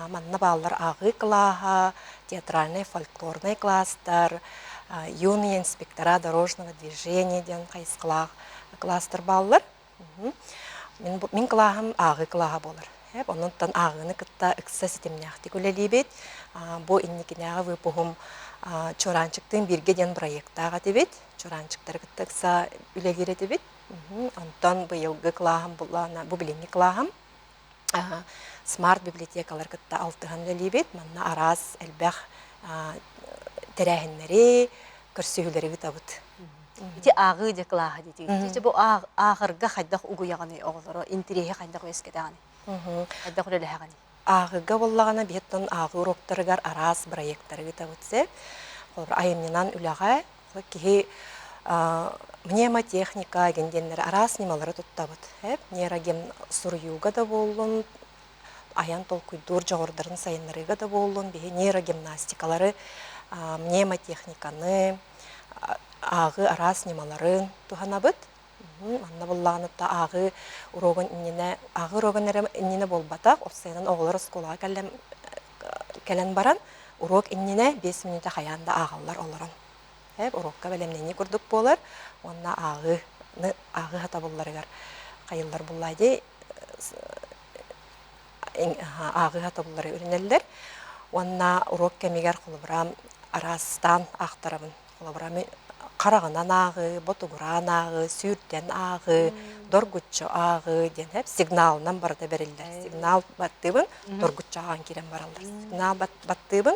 Манна бааллар ааҕыы кылааһа, театральнай, фольклорнай класстар, юные инспектора дорожного движения диэн хайысхалаах класстар бааллар. Мин, мин кылааһым ааҕыы кылааһа буолар. Онон ааҕыыны кытта ыкса ситимнээхтик үлэлиибит. Бу инникинээҕи выпуһум Чуораанчыктыын бииргэ диэн бырайыактаах этибит. Чуораанчыктары кытта ыкса үлэлиир этибит. Онтон быйылгы кылааһым бу билиҥҥи кылааһым смарт-библиотекалары кытта алтыһан үлэлиибит. Манна араас элбэх тэрээһиннэри, көрсүһүүлэри ыытабыт. Ити ааҕыы дьэ кылааһа диэтигит. Дьэ бу ааҕарга хайдах угуйаҕыный оҕолоро, интириэһи хайдах үөскэтэҕиний? Хайдах үлэлэһэҕиний? Ааҕыыга буоллаҕына биһиттэн ааҕыы уруоктарыгар араас бырайыактары ыытабыт сөп. Холобур, айымньынан үлэҕэ киһи мнемотехника диэн диэннэри араас ньымалары туттабыт. Нейроген суруйууга да буоллун, айан толкуйдуур дьоҕурдарын сайыннарыыга да буоллун, биһи нейрогимнастикалары, мнемотехниканы, ааҕыы араас ньымаларын туһанабыт. Манна буоллаҕына ааҕыы уруогун иннинэ, ааҕыы уруогун эрэ иннинэ буолбатах, уопсайынан оҕолор оскуолаҕа кэлэн, кэлэн баран уруок иннинэ 5 мүнүүтэ хайаан да ааҕаллар олорон. Уруокка бэлэмнэнии курдук буолар уонна ааҕыыны ааҕыы сатабылларыгар хайыллар буллаа дии ааҕыы сатабыллары үрүнэллэр уонна уруок кэмигэр холобура араастаан аахтарабын. Холобура хараҕынан ааҕыы, ботугураан ааҕыы, сүүрдэн ааҕыы, доргуччу ааҕыы диэн эп сигналынан барыта бэриллэр. Сигнал баттыыбын, доргуччу ааҕан киирэн бараллар. Сигнал баттыыбын,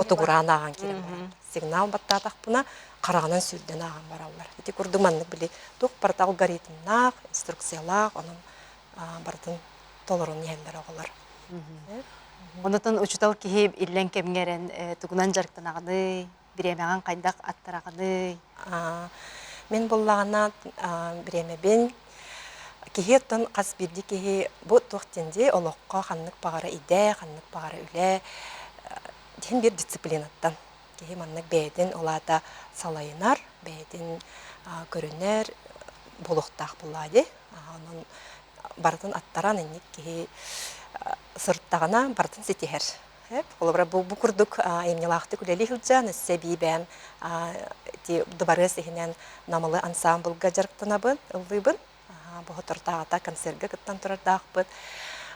ботугураан ааҕан киирэн бараллар. Сигнал баттаатахпына, хараҕынан сүүрдэн ааҕан бараллар. Ити курдук маннык били туох барыта алгоритмнаах, инструкциялаах, онон барытын. толорон иһэллэр оҕолор. Онотон учуутал киһи иллэҥ кэмҥэ эрэн тугунан дьарыктанаҕыный, бириэмэҕин хайдах аттараҕыный? Мин буллаҕына бириэмэбин киһи оттон хас биирдии киһи бу туох диэн дии олоххо ханнык баҕара идэ, ханнык баҕара үлэ диэн биир дисциплинаттан киһи маннык бэйэтин ол аата салайынар, бэйэтин көрүнэр буолуохтаах буоллаҕа дии. Онон барытын аттаран инник киһи сырыттаҕына барытын ситиһэр. Холобура, бу, бу курдук айымньылаахтык үлэлии сылдьан, өссө эбии бэйэм ити дыбарыас иһинэн Намылы ансаамбылга дьарыктанабын, ыллыыбын. Бу соторутааҕыта концерга кыттан турардаахпыт.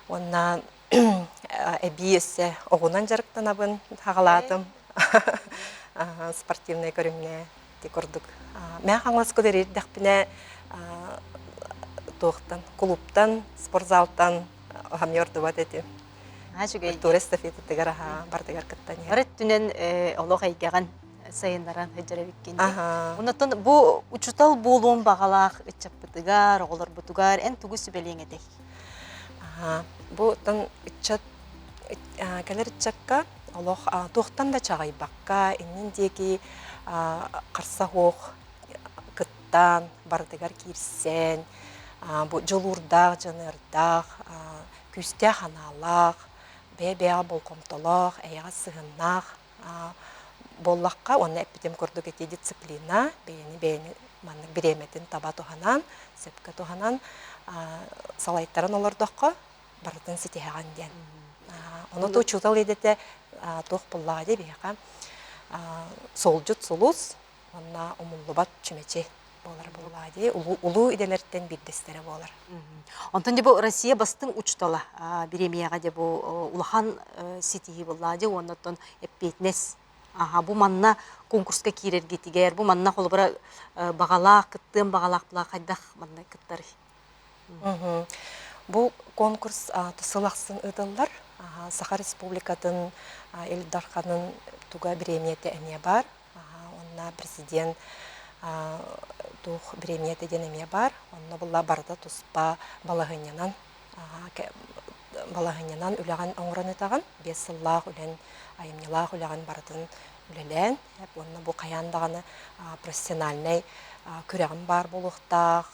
Уонна эбии өссө оҕунан дьарыктанабын, хаҕалаатым. Спортивнай көрүҥҥэ ити курдук. Мэ Хаҥаласка үлэлиирдэхпинэ туохтан, кулууптан, спортзалтан хамньы ордубат этим. Үчүгэй. Культура эстафетатыгар аһаа барытыгар кыттан иһэр. Бары өттүнэн олох эйгэҕин сайыннаран сылдьар эбиккин дии. Оннуттан бу учуутал буолуон баҕалаах ыччаппытыгар, оҕолорбутугар эн тугу сүбэлиэҥ этэй? Бу оттон ыччат кэлэр ыччакка олох туохтан да чаҕыйбакка, иннин диэки харса суох кыттан, барытыгар киирсэн, бу дьулуурдаах, дьаныардаах, күүстээх анаалаах, бэйэ-бэйэҕэ болҕомтолоох, эйэҕэс сыһыаннаах буоллахха уонна эппитим курдук ити дисциплина бэйэни бэйэни маннык бириэмэтин таба туһанан, сөпкө туһанан салайтаран олордоххо барытын ситиһэҕин диэн. Ону то учуутал идэтэ туох буоллаҕа дии биһиэхэ суолдьут сулус уонна умуллубат чүмэчи буолар буоллаҕа дии улуу идэлэртэн биирдэстэрэ буолар. Онтон дьэ бу Россия бастыҥ учуутала бириэмийэҕэ дьэ бу улахан ситиһии буоллаҕа дии уонна оттон эппиэтинэс Аха, бу манна конкурска киирэргитигэр, бу манна холобура баҕалаах, кыттыан баҕалаах хайдах манна кыттарый? Бу конкурс сыл ахсын ыытыллар. Саха Республикатын Ил Дарханын туга бириэмийэтэ эмиэ баар. Онно президент туох бириэмийэтэ диэн эмиэ баар. Онно була барыта туспа балаһыанньанан балаһыанньанан үлэҕин оҥорон ыытаҕын. 5 сыллаах үлэн, айымньылаах үлэҕин барытын үлэлээн, уонна бу хайаан даҕаны профессиональнай күрэҕим баар буолуохтаах,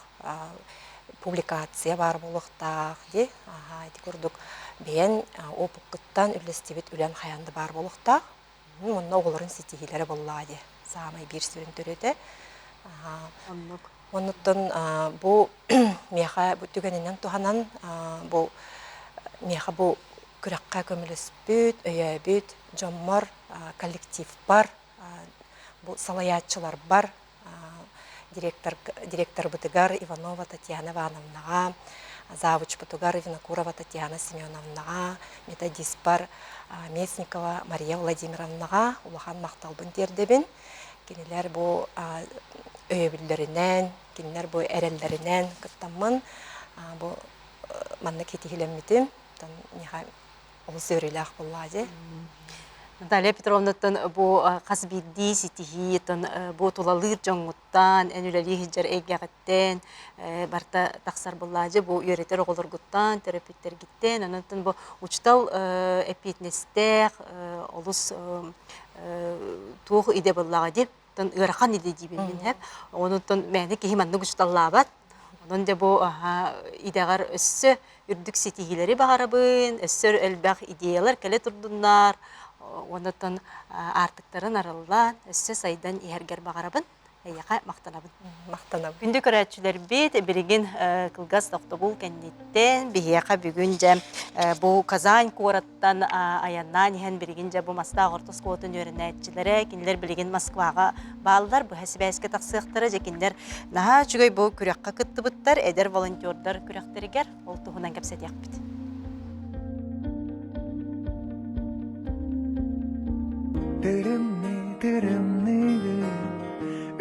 публикация баар буолуохтаах дии. Ити курдук бэйэн опыккыттан үллэстибит үлэн хайаан да баар буолуохтаах. Уонна оҕолорун ситиһиилэрэ буоллаҕа дии. Саамай биир сүрүн төрүөтэ. Оннук. Оннуттан бу миэхэ бу түгэнинэн туһанан бу миэхэ бу күрэххэ көмөлөспүт, өйөөбүт дьоммор, коллективпар, бу салайааччыларбар директор, директорбытыгар Иванова Татьяна Ивановнаҕа, завучпутугар Винокурова Татьяна Семеновнаҕа, методиспар Местникова Мария Владимировнаҕа улахан махталбын тиэрдэбин. Кинилэр бу өйөбүллэринэн, кинилэр бу эрэллэринэн кыттаммын бу маннык ситиһилэммитим. Миэхэ олус үөрүүлээх буоллаҕа дии. Наталья Петровнаттан бу хас биирдии ситиһии, бу тулалыыр дьоҥҥуттан, эн үлэлии сылдьар эйгэҕиттэн барыта тахсар буоллаҕа дии. Бу үөрэтэр оҕолоргуттан, төрөппүттэргиттэн, онон бу учуутал эппиэтинэстээх, олус туох идэ буоллаҕа дии. Ыарахан идэ диибин мин һэп. Онон мээнэ киһи маннык учууталлаабат. Онон дьэ бу идэҕэр өссө үрдүк ситиһиилэри баҕарабын, өссө элбэх идеялар кэлэ турдуннар, онон аартыктарын арыллан, өссө сайдан иһэргэр баҕарабын. Эйиэхэ махтанабын. Махтанабын. Күндү көрөөччүлэрбит, билигин кылгас тохтобул кэнниттэн биһиэхэ бүгүн дьэ бу Казань куораттан айаннаан иһэн билигин дьэ бу Мастаах орто оскуолатын үөрэнээччилэрэ, кинилэр билигин Москваҕа бааллар, быһа сибээскэ тахсыахтара. Дьэ кинилэр наһаа үчүгэй бу күрэххэ кыттыбыттар, эдэр волонтердар күрэхтэригэр ол туһунан кэпсэтиэхпит. Тырымны тырымныгын,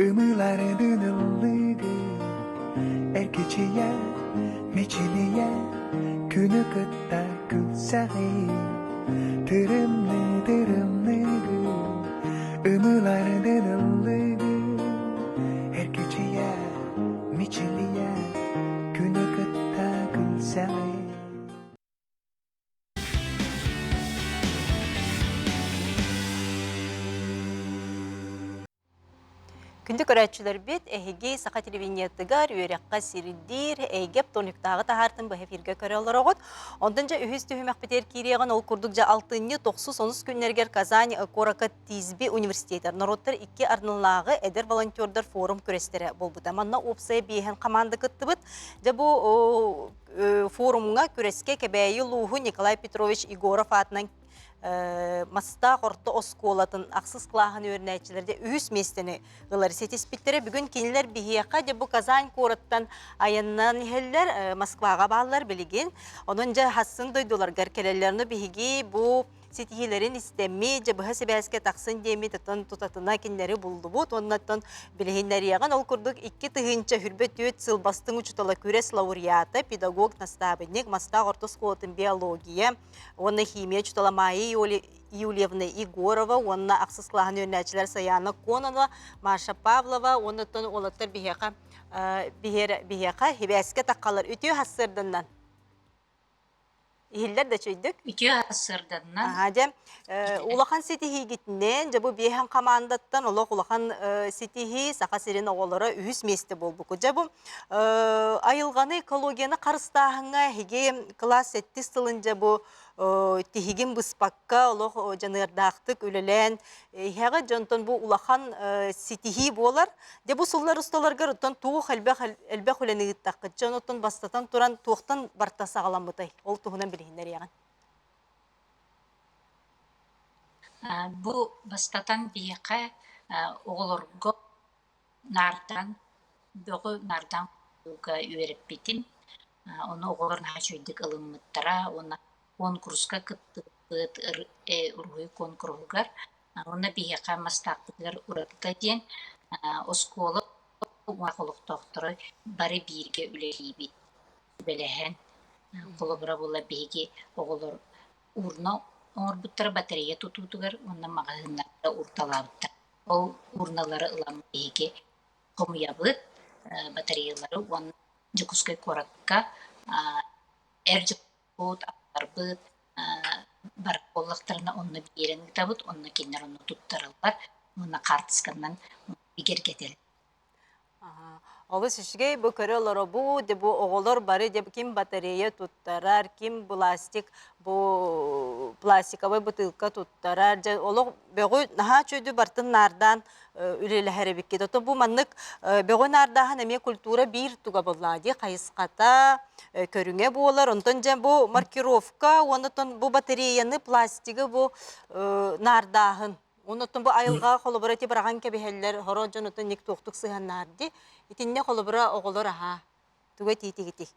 ымыыларын ыллыгын, эргичийэ, мичилийэ, күнү кытта күлсэҕин. Тырымны тырымныгын, ымыыларын ыллыгын, эргичийэ, мичилийэ, күнү кытта күлсэҕин. Күндү көрөөччүлэрбит, эһиги саха телевидениетыгар үөрэххэ сирдиир эйгэ оптуорунньуктааҕы таһаартын быһа эфиргэ көрө олороҕут. Онтон дьэ үһүс түһүмэхпитигэр киириэҕин ол курдук дьэ алтынньы тохсус онус күннэригэр Казань куоракка ТИСБИ университетар норуоттар икки ардылааҕы эдэр волонтердар форум күрэстэрэ буолбута. Манна уопсайа биэһэн хамаанда кыттыбыт. Дьэ бу форумҥа күрэскэ Кэбээйи улууһу Николай Петрович Егоров аатынан Мастаах орто оскуолатын ахсыс кылааһын үөрэнээччилэрэ үһүс миэстэни ылар ситиспиттэрэ. Бүгүн кинилэр биһиэхэ дьэ бу Казань куораттан айаннан иһэллэр, Москваҕа бааллар билигин. Онон дьэ хассын дойдуларгар кэлэллэр. Но биһиги бу ситиһиилэрин истэмми, дьэ быһа сибээскэ тахсын диэммит, оттон тутатына кинилэри буллубут. Уонна оттон билиһиннэриэҕин ол курдук 2024 сыл бастыҥ учуутала күрэс лауреата, педагог-наставник, Мастаах орто оскуолатын биология, уонна химия учуутала Майя Юльевна Егорова уонна ахсыс кылааһын үөрэнээччилэр Саяна Кононова, Маша Павлова уонна оттон уолаттар биһиэхэ биһиэхэ хибээскэ таххалар үтүө хассыарданнан иһиллэр да чөйдүк үтүө хассыарданнан Аха дьэ улахан ситиһиигитинэн дьэ бу биэһэн хамаандаттан олох улахан ситиһии Саха сирин оҕолоро үһүс миэстэ буолбукку дьэ бу Айылҕаны, экологияны харыстааһыҥҥа эһиги кылаас сэттис сылын дьэ бу тиһигин быспакка олох дьаныардаахтык үлэлээн иһэҕит. Дьонтон бу улахан ситиһии буолар. Дьэ бу сыллар усталарыгар оттон туох элбэх элбэх үлэни ыыттаххыт? Дьон оттон бастатан туран туохтан барта саҕаламмытай? Ол туһунан билиһиннэриэҕин. Бу бастатан биһиэхэ оҕолорго Наардаан бөҕү наардаан ууга үөрэппитим. Ону оҕолор наһаа үчүгэйдик ылыммыттара уонна куонкуруска кыттыбыппыт уруһуй куонкуруһугар. Уонна биһиэхэ Мастаахпытыгар уратыта диэн оскуола олохтоохторо бары бииргэ үлэлиибит, сүбэлэһэн. Холобура буолла биһиги оҕолор урна оҥорбуттара батарея тутуутугар уонна маҕаһыыннарга уурталаабыттар. Ол урналары ылан биһиги хомуйабыт, батареялары уонна Дьокуускай куоракка эр дьоммут, аҕаларбыт барар буоллахтарына онно биэрэн ыытабыт, онно кинилэр онно туттараллар уонна хаартысканан бигэргэтэллэр. Олус үчүгэй бу көрө олоробут, бу оҕолор бары дьэ ким батарея туттарар, ким пластик бу пластиковай бытыылка туттарар, дьэ олох бөҕү наһаа үчүгэйдик барытын наардаан үлэлэһэр эбиккит. Ото бу маннык бөҕү наардааһын эмиэ культура биир туга буоллаҕа дии, хайысхата, көрүҥэ буолар. Онтон дьэ бу маркировка уонна бу батареяны, пластигы бу наардааһын Оннуттан бу айылҕа холобура ити быраҕан кэбиһэллэр, хоро дьонуттан ник туохтук сыһыаннаһар дии. Итиннэ холобура оҕолор аһаа. Туга этиитигитий?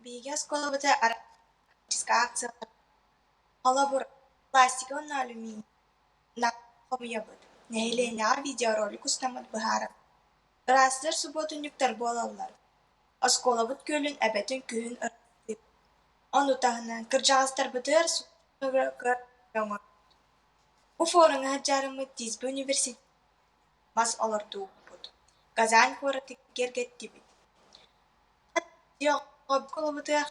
Биһиги оскуолабыта арктическай акциялар холобур, пластика уонна алюминий хомуйабыт. Нэһилиэнньэҕэ видеоролик устаммыт быһаарабыт. Ыраастыыр субуотунньуктар буолаллар. Оскуолабыт күөлүн эбэтин күһүн ыраастыыбыт, ону таһынан кырдьаҕастарбытыгар оҥоробут. Бу форумҥа сылдьарыммыт ТИСБ университет мас олордубуппут, Казань куораты киэргэттибит. Оскуолабытыгар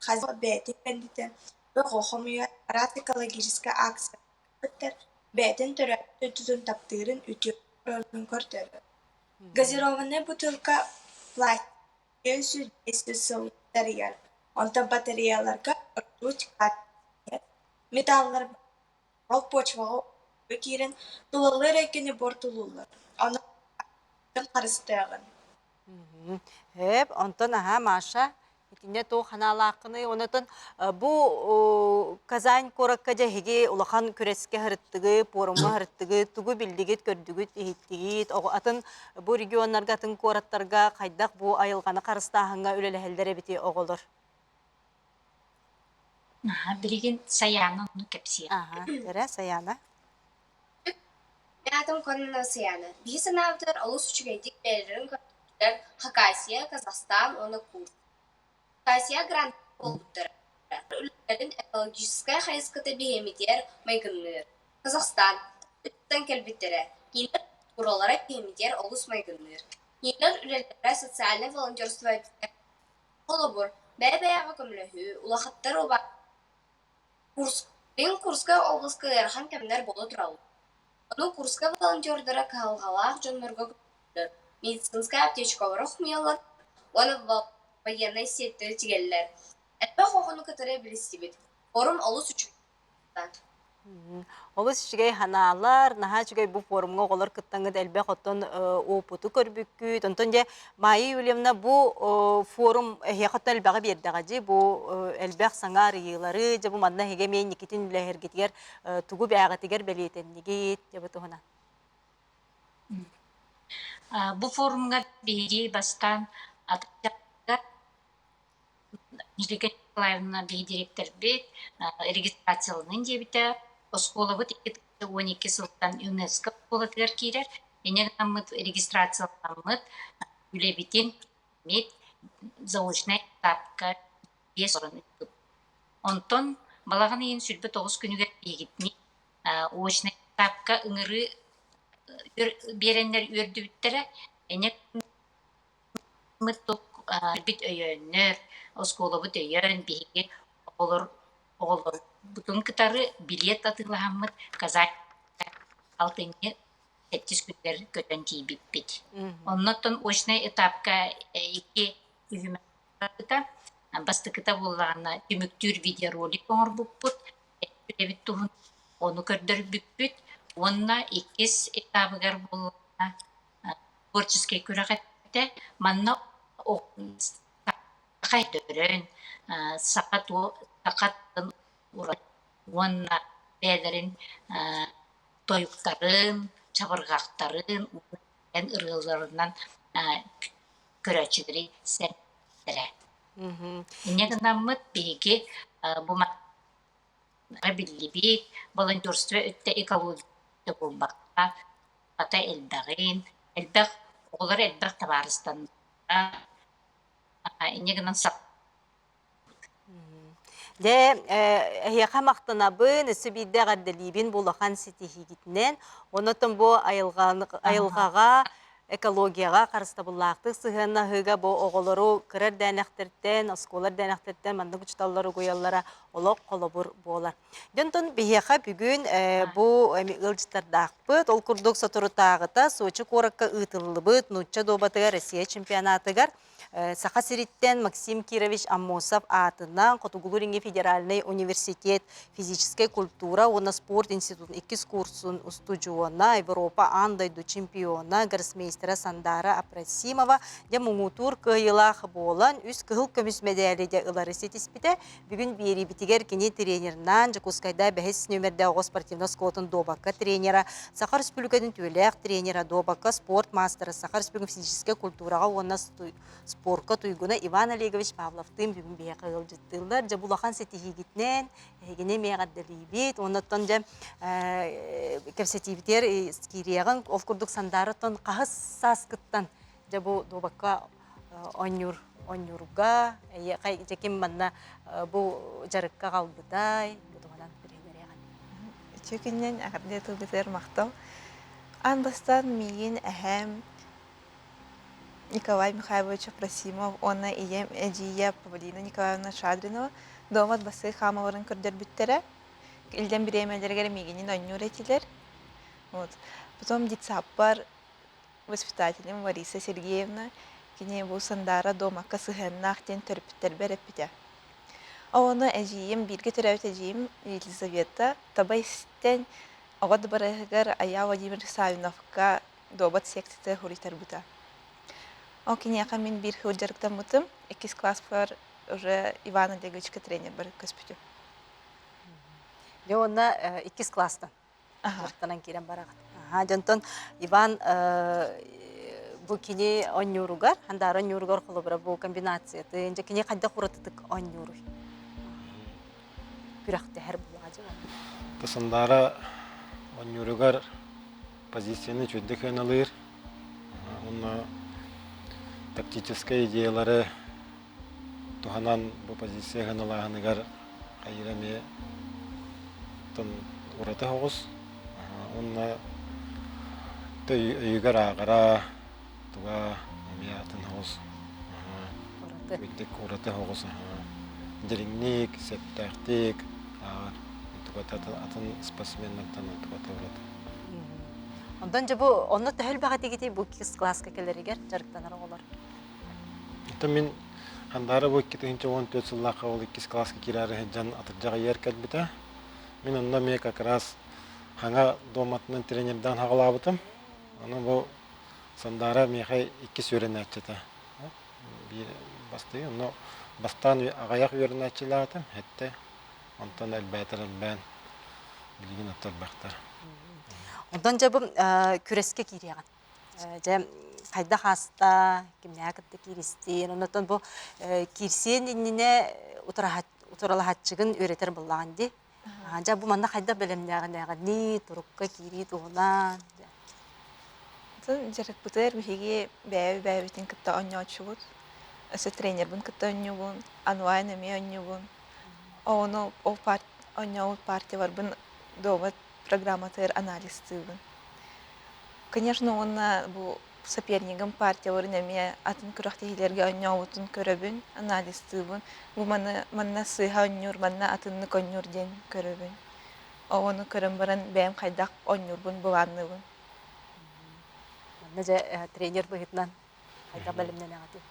хас бэйэтин кэнниттэн бөҕү хомуйар араас экологическай акциялар бэйэтин төрөөбүт дойдутун таптыырын үтүө оҥорорун көрдөрөр. Газированнай бутылка пластик 105 сылларыгар, онтон батареяларга ртуть, кадмий металлар ол почваҕа ууга киирэн тулалыыр эйгэни буортулууллар, онон харыстыаҕын. Сөп, онтон аһаа Маша Итиннэ туох ханаалааххыный? Онотон бу Казань куоракка дьэ эһиги улахан күрэскэ сырыттыгы, пуорумҥа сырыттыгы, тугу биллигит, көрдүгүт, иһиттигит? Атын бу регионнарга, атын куораттарга хайдах бу айылҕаны харыстааһыҥҥа үлэлэһэллэр эбитий оҕолор? Аха, билигин Саяна ону кэпсиэ. Аха, эрэ Саяна. Мин аатым Кононова Саяна. Биһи санаабытыгар олус үчүгэйдик бэйэлэрин көрдөрбүттэр Хакасия, Казахстан уонна Курск. Хакасия грант буолбуттара. Үлэлэрин экологическай хайысхата биһиэмитигэр майгынныыр. Казахстан кэлбиттэрэ. Кинилэр культуралара биһиэмитигэр олус майгынныыр. Кинилэр үлэлэрэ социальнай волонтерство этэ. Холобур, бэйэ-бэйэҕэ көмөлөһүү, улахаттар убаастыыр. Билигин Курскай обласка ыарахан кэмнэр буола тураллар. Ону Курскай волонтердара кыһалҕалаах дьоннорго көмөлөһөллөр, медицинскэй аптечкалары хомуйаллар уонна байыаннай сиэттэри тигэллэр. Элбэх оҕону кытары билистибит. Форум олус үчүгэй Олус үчүгэй ханаалар, наһаа үчүгэй бу форумҥа оҕолор кыттаҥҥыт элбэх оттон опыту көрбүккүт. Онтон дьэ Майя Юльевна бу форум эһиэхэ оттон элбэҕи биэрдэҕэ дии. Бу элбэх саҥа арыйыылары, дьэ бу манна эһиги эмиэ инникитин үлэһэргитигэр тугу бээҕитигэр бэлиэтэннигит дьэ бу туһунан. Бу форумҥа биһиги бастаан Анжелика Николаевна биһи дириэктэрбит регистрацияланын диэбитэ. Оскуолабыт 12 сылтан ЮНЕСКО оскуолатыгар киирэр. Инньэ гынаммыт регистрацияламмыт үлэбитин заочнай этапка биэс орон ыыппыт. Онтон балаҕан ыйын 29 күнүгэр биһигитини очнай этапка ыҥырыы биэрэннэр үөрдүбүттэрэ. Инньэ Бит өйөөннөр, оскуолабыт өйөөн, биһиги оҕолор оҕолорбутун кытары билиэт атыылаһаммыт Казань алтынньы сэттис күнүгэр көтөн тиийбиппит. Оннуттан очнай этапка икки түһүмэх барбыта. Бастакыта буоллаҕына түмүктүүр видеоролик оҥорбуппут, үлэбит туһун ону көрдөрбүппүт уонна иккис этабыгар буоллаҕына творческай күрэх этэ. Манна саха өйдөрөн, саха саха тылын уонна бэйэлэрин тойуктарын, чабырҕахтарын ырыаларынан көрөөччүлэри сэргэттэрэ. Инньэ гынаммыт биһиги бу биллибит волонтерство өттө экология буолбакка хата элбэҕин, элбэх оҕолор элбэх табаарыстаннылар, инньэ гынан Дьэ, эһиэхэ махтанабын, өссө биирдэ эҕэрдэлиибин бу улахан ситиһиигитинэн. Онон бу айылҕаҕа, экологияҕа харыстабыллаахтык сыһыаннаһыыга бу оҕолору кыра эрдээнэхтэртэн, оскуола эрдээнэхтэртэн маннык учууталлар угуйаллара олох холобур буолар. Дьонтон биһиэхэ бүгүн бу ыалдьыттардаахпыт. Ол курдук соторутааҕыта Сочи куоракка ыытыллыбыт нуучча дуобатыгар Россия чемпионатыгар Саха сириттэн Максим Кирович Аммосов аатынан Хотугулуу-Илиҥҥи федеральнай университет физическэй культура уонна спорт институтун иккис курсун устудьуона, Европа аан дойду чемпиона, гроссмейстера Сандара Апросимова дьэ муҥутуур кыайыылаах буолан үс кыһыл көмүс мэдээли дьэ ылары ситиспитэ. Бүгүн биэриибитигэр кини тренернаан Дьокуускайда бэһис нүөмэрдээх оҕо спортивнай оскуолатын дуобакка тренера, Саха Республикатын түөлээх тренера, дуобакка спорт маастара, Саха Республикатын физическэй культураҕа уонна спорка туйгуна Иван Олегович Павловтыын бүгүн биһиэхэ ыалдьыттыыллар. Дьэ, бу улахан ситиһиигитинэн эһигини эмиэ эҕэрдэлиибит. Оннуттан дьэ кэпсэтиибитигэр киириэҕиҥ. Ол курдук Сандаараттан хаһыс сааскыттан дьэ бу дуобакка оонньуур оонньуурга эйиэхэ дьэ ким манна бу дьарыкка аҕалбытай бу туһунан билиһиннэриэҕин. Үтүө күнүнэн эҕэрдэ тылгытыгар махтал. Аан бастаан миигин эһээм Николай Михайлович Апросимов уонна ийэм эдьиийэ Павлина Николаевна Шадринова дуомат бассыы хаамаларын көрдөрбүттэрэ. Илдьэн бириэмэлэригэр миигинин оонньуур этилэр. Вот. Потом детсадпар воспитателем Лариса Сергеевна кини бу Сандаара дуомакка сыһыаннаах диэн төрөппүттэрбэр эппитэ. Ону эдьиийим, бииргэ төрөөбүт эдьиийим Елизавета таба истэн оҕо дыбарыаһыгар Айаа Владимир Савиновка дуобат секцията суруйтарбыта. Ол киниэхэ мин биир сыл дьарыктаммытым, иккис класспар уже Иван Олеговичка тренербэр көспүтүм. Дьэ уонна иккис класстан дьарыктанан киирэн бараҕыт. Аха, дьонтон Иван бу кини оонньууругар, Хандаара оонньууругар холобура бу комбинациятын, дьэ кини хайдах уратытык оонньууруй? Күрэхтэһэр буолаҕа дьэ. Сандаара оонньууругар позицияны үчүгэйдик ыаналыыр уонна тактическай идеялары туһанан бу позиция ыаналааһыныгар хайыра эмиэ ураты соҕус уонна өйүгэр ааҕара туга эмиэ атын соҕус үрдүк ураты соҕус дириҥник сөптөөхтүк ааҕар туга. Онтуката атын спортсменнартан онтуката ураты. Онтон дьэ бу онно төһө элбэх этигитий бу иккис кылааска кэлэригэр дьарыктанар оҕолор? Оттон мин Хандаара бу 2014 сыллаахха ол иккис кылааска киирээри сылдьан атырдьах ыйыгар кэлбитэ. Мин онно эмиэ как раз хаҥа дуоматынан тренердээн хаҕалаабытым. Аны бу Сандаара миэхэ иккис үөрэнээччи этэ. Биир бастыҥ, онно бастаан аҕыйах үөрэнээччилээх этим, сэттэ. Онтон элбээтэр элбээн, билигин отто элбэхтэр. Онтон дьэ бу күрэскэ киириэҕин. Дьэ хайдах ааста, кимнээх кытта кииристиин, оннотон бу киирсиэн иннинэ утарылаһааччыгын үөрэтэр буоллаҕын дии. Дьэ бу манна хайдах бэлэмнээҕинээҕиний, турукка киирии туһунан. Атын дьарыкпытыгар биһиги бэйэ-бэйэбитин кытта оонньооччубут. Өссө тренербин кытта оонньуубун, онлайн эмиэ оонньуубун. Ону ол оонньообут партияларбын дуобат программатыгар анализтыыбын. Конечно, уонна бу сопернигым партияларын эмиэ атын күрэхтэһиилэргэ оонньообутун көрөбүн, анализтыыбын. Бу маны манна сыыһа оонньуур, манна атыннык оонньуур диэн көрөбүн. Ону көрөн баран бэйэм хайдах оонньуурбун былаанныыбын. Манна дьэ тренер быһыытынан хайдах бэлэмнэнэҕитий?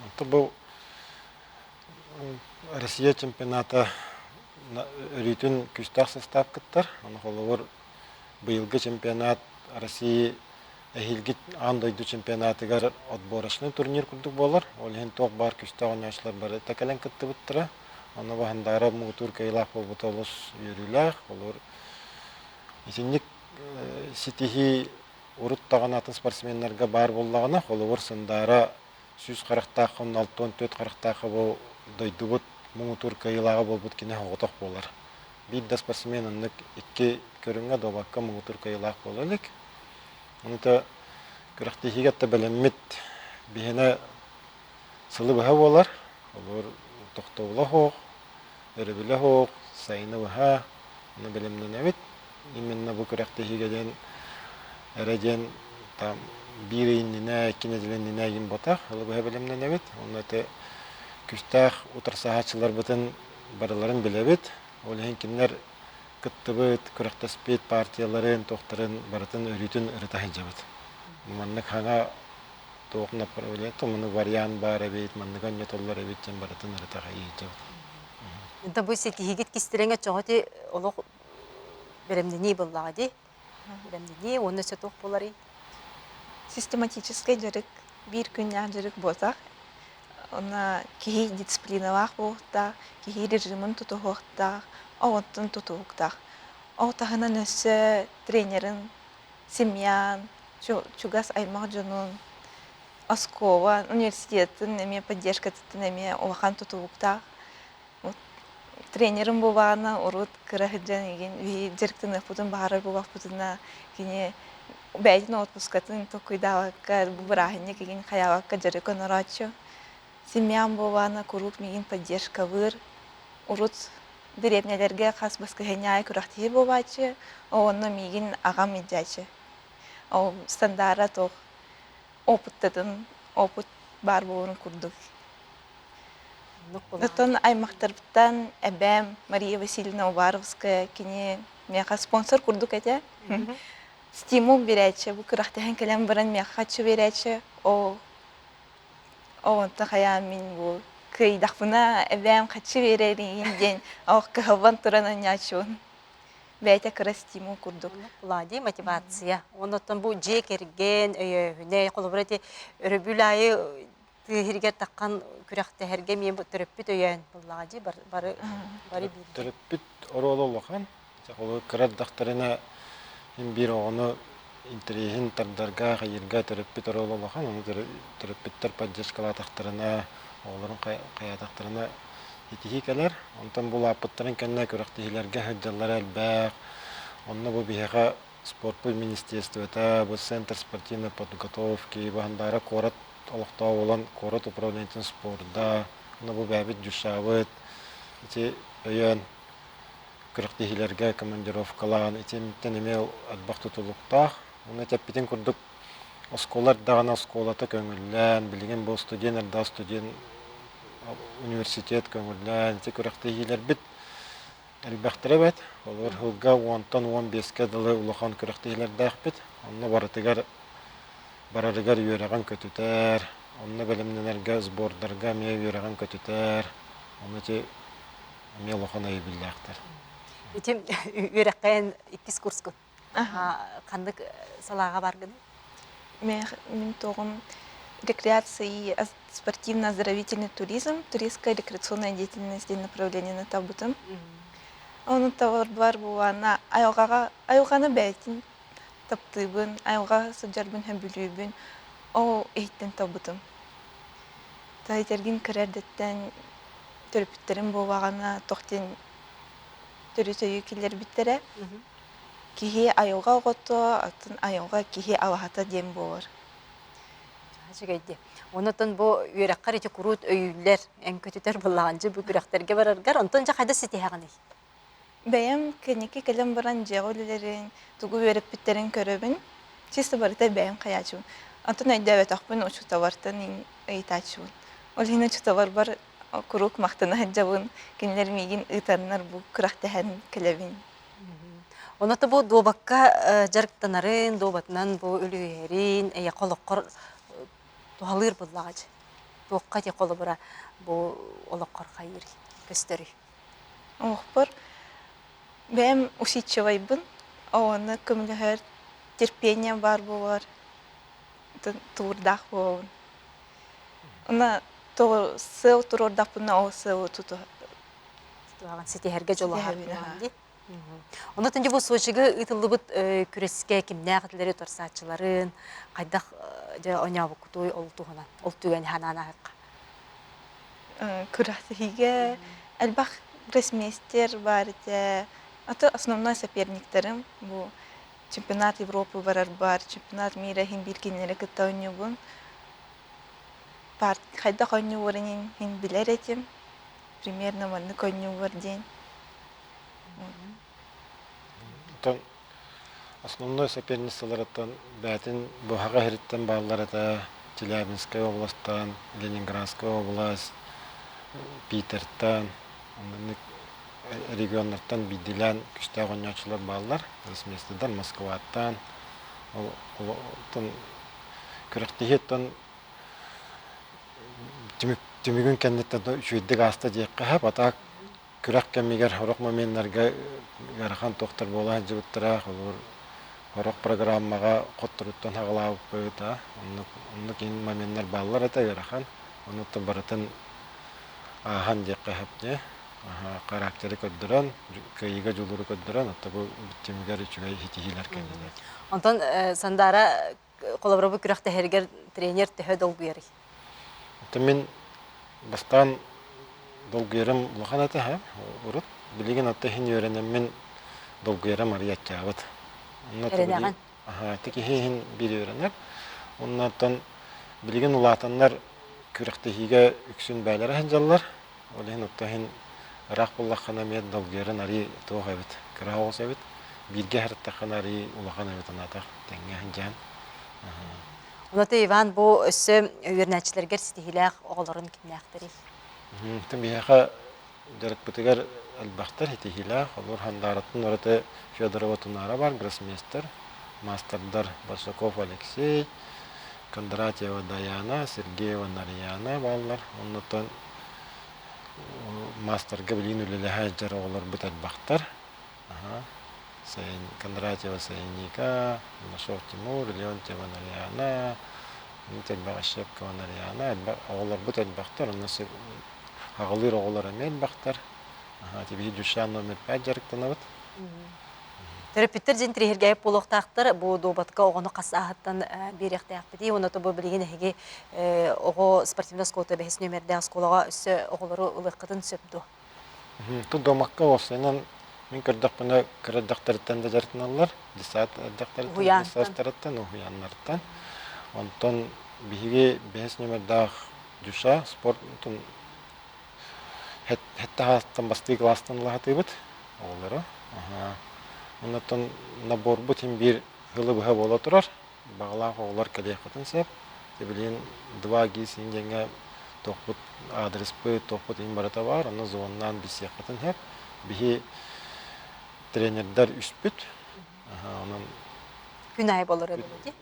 Онто бу Россия чемпионата өрүүтүн күүстээх састаап кыттар. Ону холобур быйылгы чемпионат Россия эһиилги аан дойду чемпионатыгар отборочный турнир курдук буолар. Ол иһин туох баар күүстээх оонньооччулар барыта кэлэн кыттыбыттара. Онно Баһандаара муҥутуур кыайыылаах буолбута олус үөрүүлээх. Олор итинник ситиһии урут даҕаны атын спортсменнарга баар буоллаҕына, холобур, Сандаара 100 харахтаахха уонна 64 харахтаахха бу дойдубут муҥутуур кыайыылааҕа буолбут кини соҕотох буолар. Биир да спортсмен оннук икки көрүҥҥэ дуобакка муҥутуур кыайыылаах буола илик. Ону то күрэхтэһиигэ да бэлэммит биһиэнэ сылы быһа буолар. Холобур, тохтобула суох, өрөбүлэ суох, сайыны быһа ону бэлэмнэнэбит. Именно бу күрэхтэһиигэ диэн эрэ диэн там биир ый иннинэ, икки нэдиэлэ иннинэ игин ботах, ылы быһа бэлэмнэнэбит. Онно ити күүстээх утарсаһааччыларбытын барыларын билэбит. Ол иһин кинилэр кыттыбыт, күрэхтэспит партияларын, туохтарын барытын өрүүтүн ырыта сылдьабыт. Маннык хаҥа туох направление, маннык вариант баар эбит, маннык анньытыллар эбит диэн барытын ырыта сылдьабыт. Онтон бу ситиһигит кистэлэҥэ чоҕо ити олох бэлэмнэнии буоллаҕа дии. Бэлэмнэнии уонна өссө туох буоларый? Систематическай дьарык биир күннээх дьарык буотах. Онно киһи дисциплиналаах буолуохтаах, киһи режимин тутуһуохтаах, оҕоттон тутуһуктаах. Ол таһынан өссө тренерин семьян, чугас аймах дьонун, оскуола, университетын эмиэ поддержкатыттан эмиэ улахан тутулуктаах. Тренерим буоллаҕына урут кыра сылдьан игин биһи дьарыктаныахпытын баҕарар буоллахпытына кини бэйэтин отпускатын толкуйдаабакка бу бырааһынньык игин хайаабакка дьарык оҥорооччу. Семьям буоллаҕына куруук миигин поддержкалыыр. Урут дэриэбинэлэргэ хас баскыһыанньа аайы күрэхтэһии буолааччы, онно миигин аҕам илдьээччи. Ол Сандаара туох опыттатын, опыт баар буоларын курдук. Оттон аймахтарбыттан эбээм Мария Васильевна Уваровская кини миэхэ спонсор курдук этэ. Стимул биэрээччи, бу күрэхтэһэн кэлэн баран миэхэ хаччы биэрээччи. Ол онто хайаан мин бу кыайдахпына эбээм хаччы биэрэрин диэн ох кыһаллан туран анньааччыбын. Бэйэтэ кыра стимул курдук. Влади мотивация. Оннуттан бу дьиэ кэргэн өйөөһүнэ, холобура ити өрөбүл аайы тыа иһигэр таххан күрэхтэһэргэ эмиэ төрөппүт өйөөн буоллаҕа дии бары бары бииргэ. Төрөппүт оруола улахан. Холобур кыра эрдэхтэринэ син биир оҕону интэриэһин тардарга, хайыырга төрөппүт оруола улахан. Ону төрөппүттэр поддержкалаатахтарына, оҕолорун хайаатахтарына итиһии кэлэр. Онтон бу улааппыттарын кэннэ күрэхтэһиилэргэ сылдьаллара элбэх. Онно бу биһиэхэ спортпут министерствота, бу центр спортивной подготовки, баһандаара куорат олохтоох буолан куорат управлениетын спорда, уонна бу бэйэбит дюшабыт ити өйөөн күрэхтэһиилэргэ командировкалаан итинтэн эмиэ элбэх тутулуктаах. Уонна этэппитин курдук оскуола эрдэҕинэ оскуолата көҥүллээн, билигин бу студент эрдэҕэ студент университет көҥүллээн ити күрэхтэһиилэрбит. Элбэхтэрэ эбээт. Олор сылга уонтан 15-кэ дылы улахан күрэхтэһиилэрдээхпит. Онно барытыгар барарыгар үөрэҕин көтүтэр, онно бэлэмнэнэргэ сбордарга эмиэ үөрэҕин көтүтэр. Ону ити эмиэ улахан өйөбүллээхтэр. Ити үөрэххэ эн иккис курскун. Ханнык салааҕа баргыный? Мин тоҕум рекреация и спортивно-оздоровительный туризм, туристская рекреационная деятельность диэн направлениены талбытым. Ону таларбар буолаана айылҕаҕа айылҕаны бэйэтин таптыыбын, айылҕа сылдьарбын сөбүлүүбүн. Ол иһиттэн талбытым. Таһитэргин кыра эрдэттэн төрөппүттэрим буоллаҕына туох диэн төрүт өйү киллэрбиттэрэ. Киһи айылҕа оҕото, атын айылҕа киһи алаһата диэн буолар. Үчүгэй дии. Онон бу үөрэххэр ити куруут өйүүллэр, эн көтүтэр буоллаҕын бу күрэхтэргэ бараргар, онтон дьэ хайда ситиһэҕиний? Бэйэм кэнники кэлэн баран дьиэҕэ үлэлэрин, тугу үөрэппиттэрин көрөбүн. Чисто барыта бэйэм хайааччыбын. Онтон өйдөөбөтөхпүн учууталлартан ыйытааччыбын. Ол иһин учууталларбар куруук махтана сылдьабын. Кинилэр миигин ыытаннар бу күрэхтэһэн кэлэбин. Онон бу дуобакка дьарыктанарын, дуобатынан бу үлүһүйэрин, эйэхэ олоххор туһалыыр буоллаҕа дьэ. Туохха ити холобура бу олоххор хайыыр көстөрүй? Олохпор бэйэм усидчивайбын, ону көмөлөһөр терпение баар буолар, тулуурдаах буолабын. Уна сыал туруордахпына ол сыалы Туһаҕын ситиһэргэ дьулуһар дии. Онон дьэ бу Сочига ыытыллыбыт күрэскэ кимнээх этилэри утарсааччыларын, хайдах дьэ оонньообуккутуй ол туһунан, ол түгэни санаан ааһыахха. Күрэхтэһиигэ элбэх гроссмейстер баар этэ. Аты основной соперниктарым бу чемпионат Европы барар бар, чемпионат мира иһин биир кинилэри кытта оонньуубун. Хайдах оонньууларын иһин билэр этим. Примерно маннык оонньуулар диэн. Оттон основной соперницаларыттан бэйэтин быһаҕа иһириттэн бааллар этэ Челябинскай областан, Ленинградскай область, Питертан, оннук регионнартан биирдиилээн күстээх оонньооччулар бааллар. Гроссмейстердар Москваттан, ол оттон күрэхтэһии оттон түмүгүн кэнниттэн үчүгэйдик ааста диэххэ сөп. А так күрэх кэмигэр сорох моменнарга ыарахан туохтар буола сылдьыбыттара. Холобур, сорох программаҕа хотторуттан саҕалаабыппыт, а оннук оннук иһин моменнар бааллар этэ ыарахан. Онуттан барытын ааһан диэххэ сөп дии. Характеры көрдөрөн, кыайыыга дьулууру көрдөрөн, оттон бу түмүгэр үчүгэй ситиһиилэр кэллилэр. Онтон Сандаара холобура бу күрэхтэһэригэр тренер төһө долгуйарый? Оттон мин бастаан долгуйарым улахан этэ һэ урут. Билигин атта иһин үөрэнэммин долгуйарым арыйа аччаабыт. Онно Эрэнэҕин? Аһаа, ити киһи иһин биир үөрэнэр. Уонна оттон билигин улаатаннар күрэхтэһиигэ үксүн бээлэрэ сылдьаллар. Ол иһин оттон иһин ыраах буллаххына эмиэ долгуйарын арыый туох эбит, кыра оҕус эбит. Бииргэ сырыттаххына арыый улахан эбит анаатах тэҥҥэ сылдьан. Онон Иван бу өссө үөрэнээччилэргэр ситиһиилээх оҕолорун кимнээхтэрий? Оттон биһиэхэ дьарыкпытыгар элбэхтэр ситиһиилээх. Олор Хандаараттан ураты Федорова Тунаара бар, гроссмейстер, маастардар Барсаков Алексей, Кондратьева Даяна, Сергеева Нарьяна бааллар. Оннуттан маастарга билигин үлэлэһэ сылдьар оҕолорбут элбэхтэр. Кондратьева Сайыника, Нашов Тимур, Леонтьева Нарьяна, элбэх Ощепкова Нарьяна, элбэх оҕолорбут элбэхтэр, онно аҕалыыр оҕолор эмиэ элбэхтэр. Биһиги Дюшан номер 5 дьарыктанабыт. Төрөппүттэр дьин тириһиргээп буолуохтаахтар. Бу дуобатка оҕону хас сааһыттан биэриэхтээхпитий? Уонна бу билигин эһиги оҕо спортивнай оскуолата бэһис нүөмэрдээх оскуолаҕа өссө оҕолору ылыаххытын сөп дуо? Тут дуомакка уопсайынан мин көрдөхпүнэ кыра эрдэхтэриттэн да дьарыктаналлар. Десант эрдэхтэриттэн, саастарыттан, уһуйааннартан. Онтон биһиги бэһис нүөмэрдээх Дюша спорт Сэттэ хаастан бастыы кылаастан улаатыыбыт оҕолору. Оннуттан наборбут иһин биир сылы быһа буола турар. Баҕалаах оҕолор кэлиэххитин сөп. Билигин два ГИС иһин диэҥҥэ туохпут аадырыспыт, туохпут иһин барыта баар. Онно звоннаан билсиэххитин сөп. Биһи тренердэр үспүт. Онон Күн аайы болор эбит дии.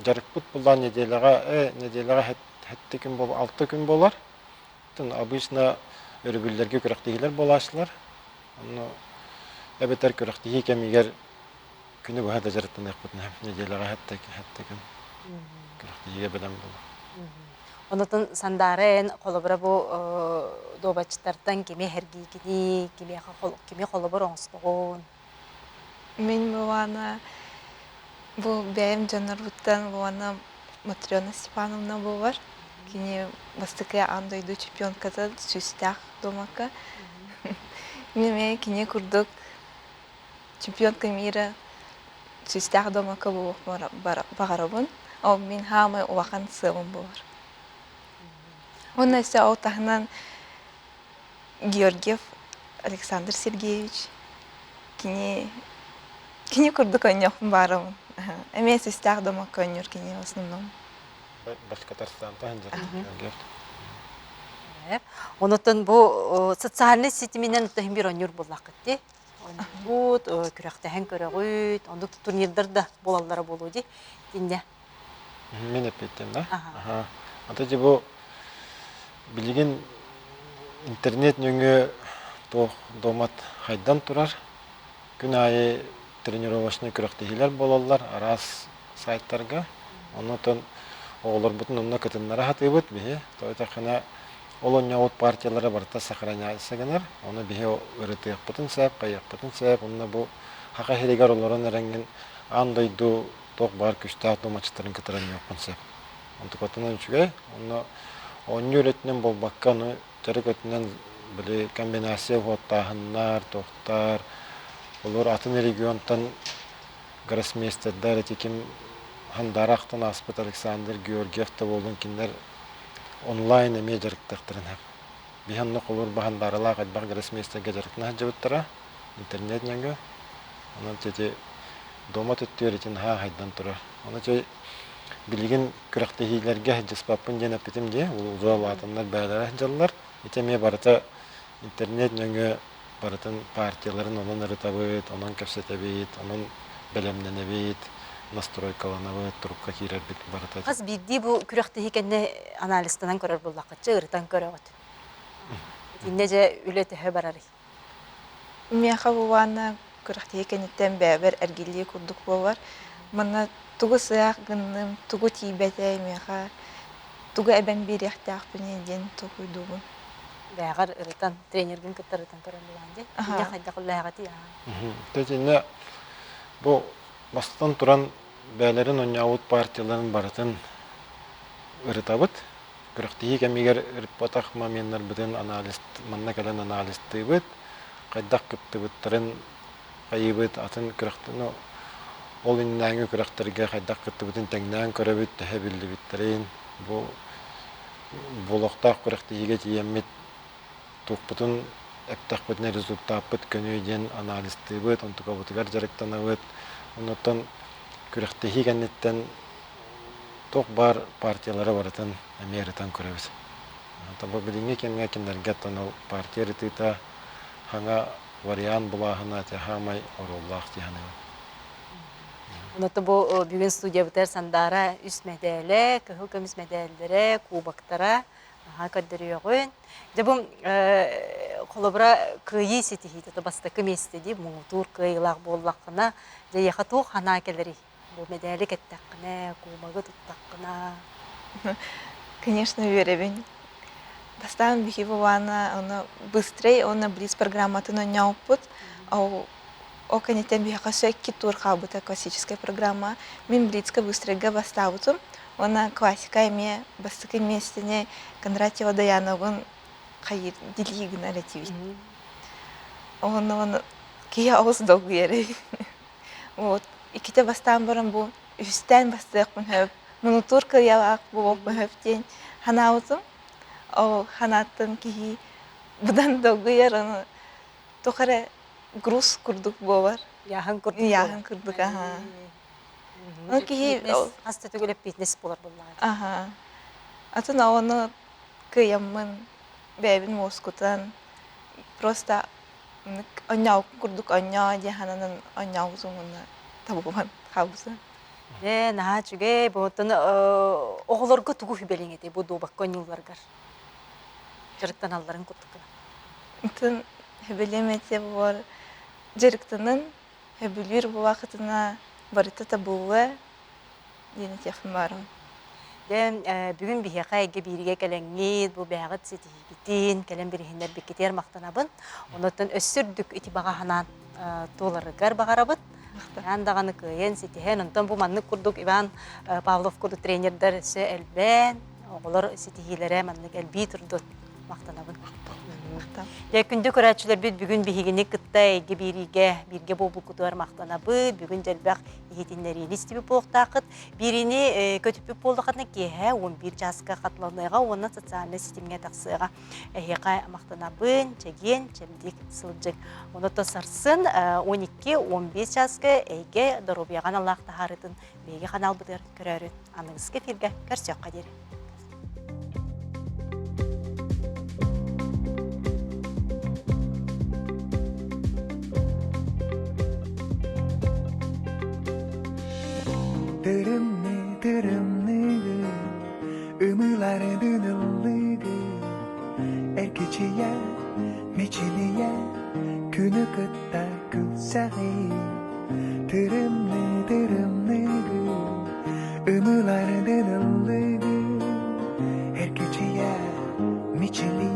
Дьарыкпыт буллаан неделяҕа неделяҕа хэттэ күн бол алта күн болар. Обычно өрөбүллэргэ күрэхтэһиилэр буолааччылар. Онно эбэтэр күрэхтэһии кэмигэр күнү быһа да дьарыктаныахпытын нэдиэлэҕэ хэттэ күн күрэхтэһиигэ бэлэм буолар. Онотон Сандаара эн холобура бу дуобатчыттартан кими эһэргиигиний, кимиэхэ кими холобур оҥостоҕун? Мин буолаана бу бэйэм дьоннорбуттан буолаана Матрена Степановна буолар. Кини бастакы аан дойду чемпионката сүүстээх дуомакка. Мин эмиэ кини курдук чемпионка мира сүүстээх дуомакка буолуох баҕарабын. Ол мин хаамай улахан сыалым буолар. Уонна өссө ол таһынан Георгиев Александр Сергеевич кини кини курдук оонньуохпун баарабын. Эмиэ сүүстээх дуомакка оонньуур кини в основном. Башкортостантан Георгиев. Онотон бу социальнай ситиминэн иһин бир оонньуур буоллаххыт дии. Оонньуубут, күрэхтэһэн көрөҕүт, оннук турнирдар да буолаллара буолуо дии. Итиннэ. Мин эппиттим да. Аха. Ата дьэ бу билигин интернет нөҥүө туох дуомат хайдан турар. Күн аайы тренировочнай күрэхтэһиилэр буолаллар араас сайтарга. Оннотон оҕолорбутун онно кытыннара сатыыбыт биһи. Тоҕо диэтэххинэ ол оонньообут партиялара барыта сохраняйся гынар. Ону биһи ырытыахпытын сөп, хайыахпытын сөп. Онно бу Саха сиригэр олорон эрэҥҥин аан дойду туох баар күстээх дуомаччыттарын кытары оонньуоххун сөп. Онтукатынан үчүгэй. Онно оонньуу өрүтүнэн буолбакка, ону дьарык өттүнэн били комбинация уоттааһыннар, туохтар, олор атын регионтан гроссмейстердар ити ким Хандараахтан ааспыт Александр Георгиев да буоллун кинилэр онлайн эмиэ дьарыктыахтарын сөп. Биһи онно холуур Баһандааралаах элбэх гроссмейстергэ дьарыктана сылдьыбыттара интернет нөҥүө. Онон ити дома төттүөр ити наһаа хайдан турар. Ону ити билигин күрэхтэһиилэргэ сылдьыспаппын диэн эппитим дии, улаатаннар бэйэлэрэ сылдьаллар. Ити эмиэ барыта интернет нөҥүө барытын партияларын онон ырытабыт, онон кэпсэтэбит, онон бэлэмнэнэбит, настройкаланабыт, турукка киирэрбит барыта. Хас биирдии бу күрэхтэһии кэннэ анализтанан көрөр буоллаххытча, ырытан көрөҕүт. Итиннэ дьэ үлэ төһө барарый? Миэхэ бу уонна күрэхтэһии кэнниттэн бэйэбэр эргиллии курдук буолар. Манна тугу сыах гынным, тугу тиийбэтэй миэхэ, тугу эбэн биэриэхтээхпиний диэн толкуйдуубун. Бээҕэр ырытан, тренергин кытта ырытан көрөн булаан дии. Итиннэ хайдах үллээҕитий аа? Итиннэ бу бастатан туран бэйэлэрин оонньообут партияларын барытын ырытабыт. Күрэхтэһии кэмигэр ырыппатах моменнарбытын анализ манна кэлэн анализтыыбыт, хайдах кыттыбыттарын хайыыбыт, атын күрэхтэ ну ол иннинээҥи күрэхтэргэ хайдах кыттыбытын тэҥнээн көрөбүт, төһө биллибиттэрин, бу буолуохтаах күрэхтэһиигэ тиийэммит туохпутун эптэхпитинэ результаппыт көнүө диэн анализтыыбыт, онтукабытыгар дьарыктанабыт. Оннуттан күрэхтэһии кэнниттэн туох баар партиялары барытын эмиэ ырытан көрөбүт. Бу билиҥҥи кэмҥэ кинилэргэ оттон ол партия ырытыыта хаҥа вариант булааһына ити хаамай оруоллаах дии саныыбын. Онон бу бүгүн студиябытыгар Сандаара үс мэдээлэ, кыһыл көмүс мэдээллэрэ, кубоктара аһаа көрдөрүөҕүн. Дьэ бу холобура кыайыы ситиһиитэ бастакы миэстэ дии муҥутуур кыайыылаах буоллаххына, дьэ эйиэхэ туох санаа кэлэрий? Бу мэдээли кэттэххинэ, кубогы туттаххына. Конечно, үөрэбин. Бастаан биһиги буолаана ону быстрей уонна блиц программатын оонньообуппут. Ол ол кэнниттэн биһиэхэ өссө икки тур хаалбыта классическая программа. Мин блицка быстрейга бастаабытым. Уонна классика эмиэ бастакы миэстэни Кондратьева Даяновын хайыыр дилии гынар этибит. Уонна ону киһи олус долгуйар эбит. Вот иккитэ бастаан баран бу үһүстээн бастыахпын сөп, мунутуур кыайалаах буолуохпун сөп диэн санаабытым. Ол санааттан киһи быдан долгуйар, ону туох эрэ груз курдук буолар. Ыйааһын курдук Ыйааһын курдук, аһаа. Ону киһи Хас да төгүл эппиэтинэс буолар буоллаҕа. Аһаа. Атын ону кыайаммын, бэйэбин уоскутан, просто. Онньообуккун курдук онньоо диэн сананан онньообутум уонна табыллан хаалбытым. Дьэ, наһаа үчүгэй. Бу оттон оҕолорго тугу сүбэлиэҥ этэй бу дуобакка оонньуулларыгар? Дьарыктаналларын курдук гына. Ытын сөбүлүөм этэ буолар дьарыктанын сөбүлүүр буолаахытына барыта табыллыа диэн этиэхпин баарым. Дьэ, бүгүн биһиэхэ эйгэ бииригэ кэлэҥҥит, бу бэйэҕит ситиһиигитин, кэлэн бириһиннэрбиккитигэр махтанабын. Онуттан өссө үрдүк ити баҕа санаан туоларыгар баҕарабыт. Иван даҕаны кыайан ситиһэн, онтон бу маннык курдук Иван Павлов курдук тренердэр өссө элбээн, оҕолор ситиһиилэрэ маннык элбии турдун. Махтанабын. Дьэ, күндү көрөөччүлэрбит бүгүн биһигини кытта эйгэ биэриигэ бииргэ буолбуккутугар махтанабыт. Бүгүн дьэлбэх иһитиннэриини истибит буолуохтааххыт. Биэриини көтүппүт буоллаххытына киэһэ 11 чааска хатыланыаҕа уонна социальнай ситимҥэ тахсыаҕа. Эһиэхэ махтанабын, чэгиэн, чэбдик сылдьыҥ. Онон сарсын 12-15 чааска эйгэ доруобуйаҕа аналлаах таһаарыытын биһиги ханаалбытыгар көрөөрү аныгыскы эфиргэ көрсүөххэ диэри. Тырымны тырымныгын, ымыыларын ыллыгын, эргичийэ, мичилийэ, күнү кытта күлсэҕин. Тырымны тырымныгын, ымыыларын ыллыгын, эргичийэ, мичилийэ.